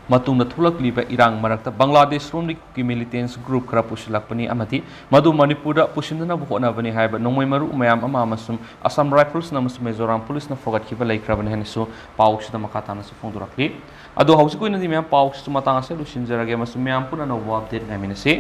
ꯃꯇꯨꯡꯗ ꯊꯣꯛꯂꯛꯂꯤꯕ ꯏꯔꯥꯡ ꯃꯔꯛꯇ ꯕꯪꯒ꯭ꯂꯥꯗꯦꯁ ꯔꯣꯝꯗꯒꯤ ꯀꯨꯀꯤ militants group ꯈꯔ ꯄꯨꯁꯤꯜꯂꯛꯄꯅꯤ ꯑꯃꯗꯤ ꯃꯗꯨ ꯃꯅꯤꯄꯨꯔꯗ ꯄꯨꯁꯤꯟꯅꯅꯕ ꯍꯣꯠꯅꯕꯅꯤ ꯍꯥꯏꯕ ꯅꯣꯡꯃꯩ ꯃꯔꯨ ꯃꯌꯥꯝ ꯑꯃ ꯑꯃꯁꯨꯡ Assam Riflesꯅ ꯑꯃꯁꯨꯡ ꯃꯤꯖꯣꯔꯥꯝ ꯄꯨꯂꯤꯁꯅ ꯐꯒꯠꯈꯤꯕ ꯂꯩꯈ꯭ꯔꯕꯅꯤ ꯍꯥꯏꯅꯁꯨ ꯄꯥꯎꯁꯤꯗ ꯃꯈꯥ ꯇꯥꯅꯁꯨ ꯐꯣꯡꯗꯣꯔꯛꯂꯤ꯫ ꯑꯗꯣ ꯍꯧꯖꯤꯛꯀꯤ ꯑꯣꯏꯅꯗꯤ ꯃꯌꯥꯝ ꯄꯥꯎꯁꯤꯁꯨ ꯃꯇꯥꯡ ꯑꯁꯤꯗ ꯂꯣꯏꯁꯤꯟꯖꯔꯒꯦ ꯑꯃꯁꯨꯡ ꯃꯌꯥꯝ ꯄꯨꯟꯅ ꯑꯅꯧꯕ update ꯉꯥꯏꯃꯤꯟꯅꯁꯤ꯫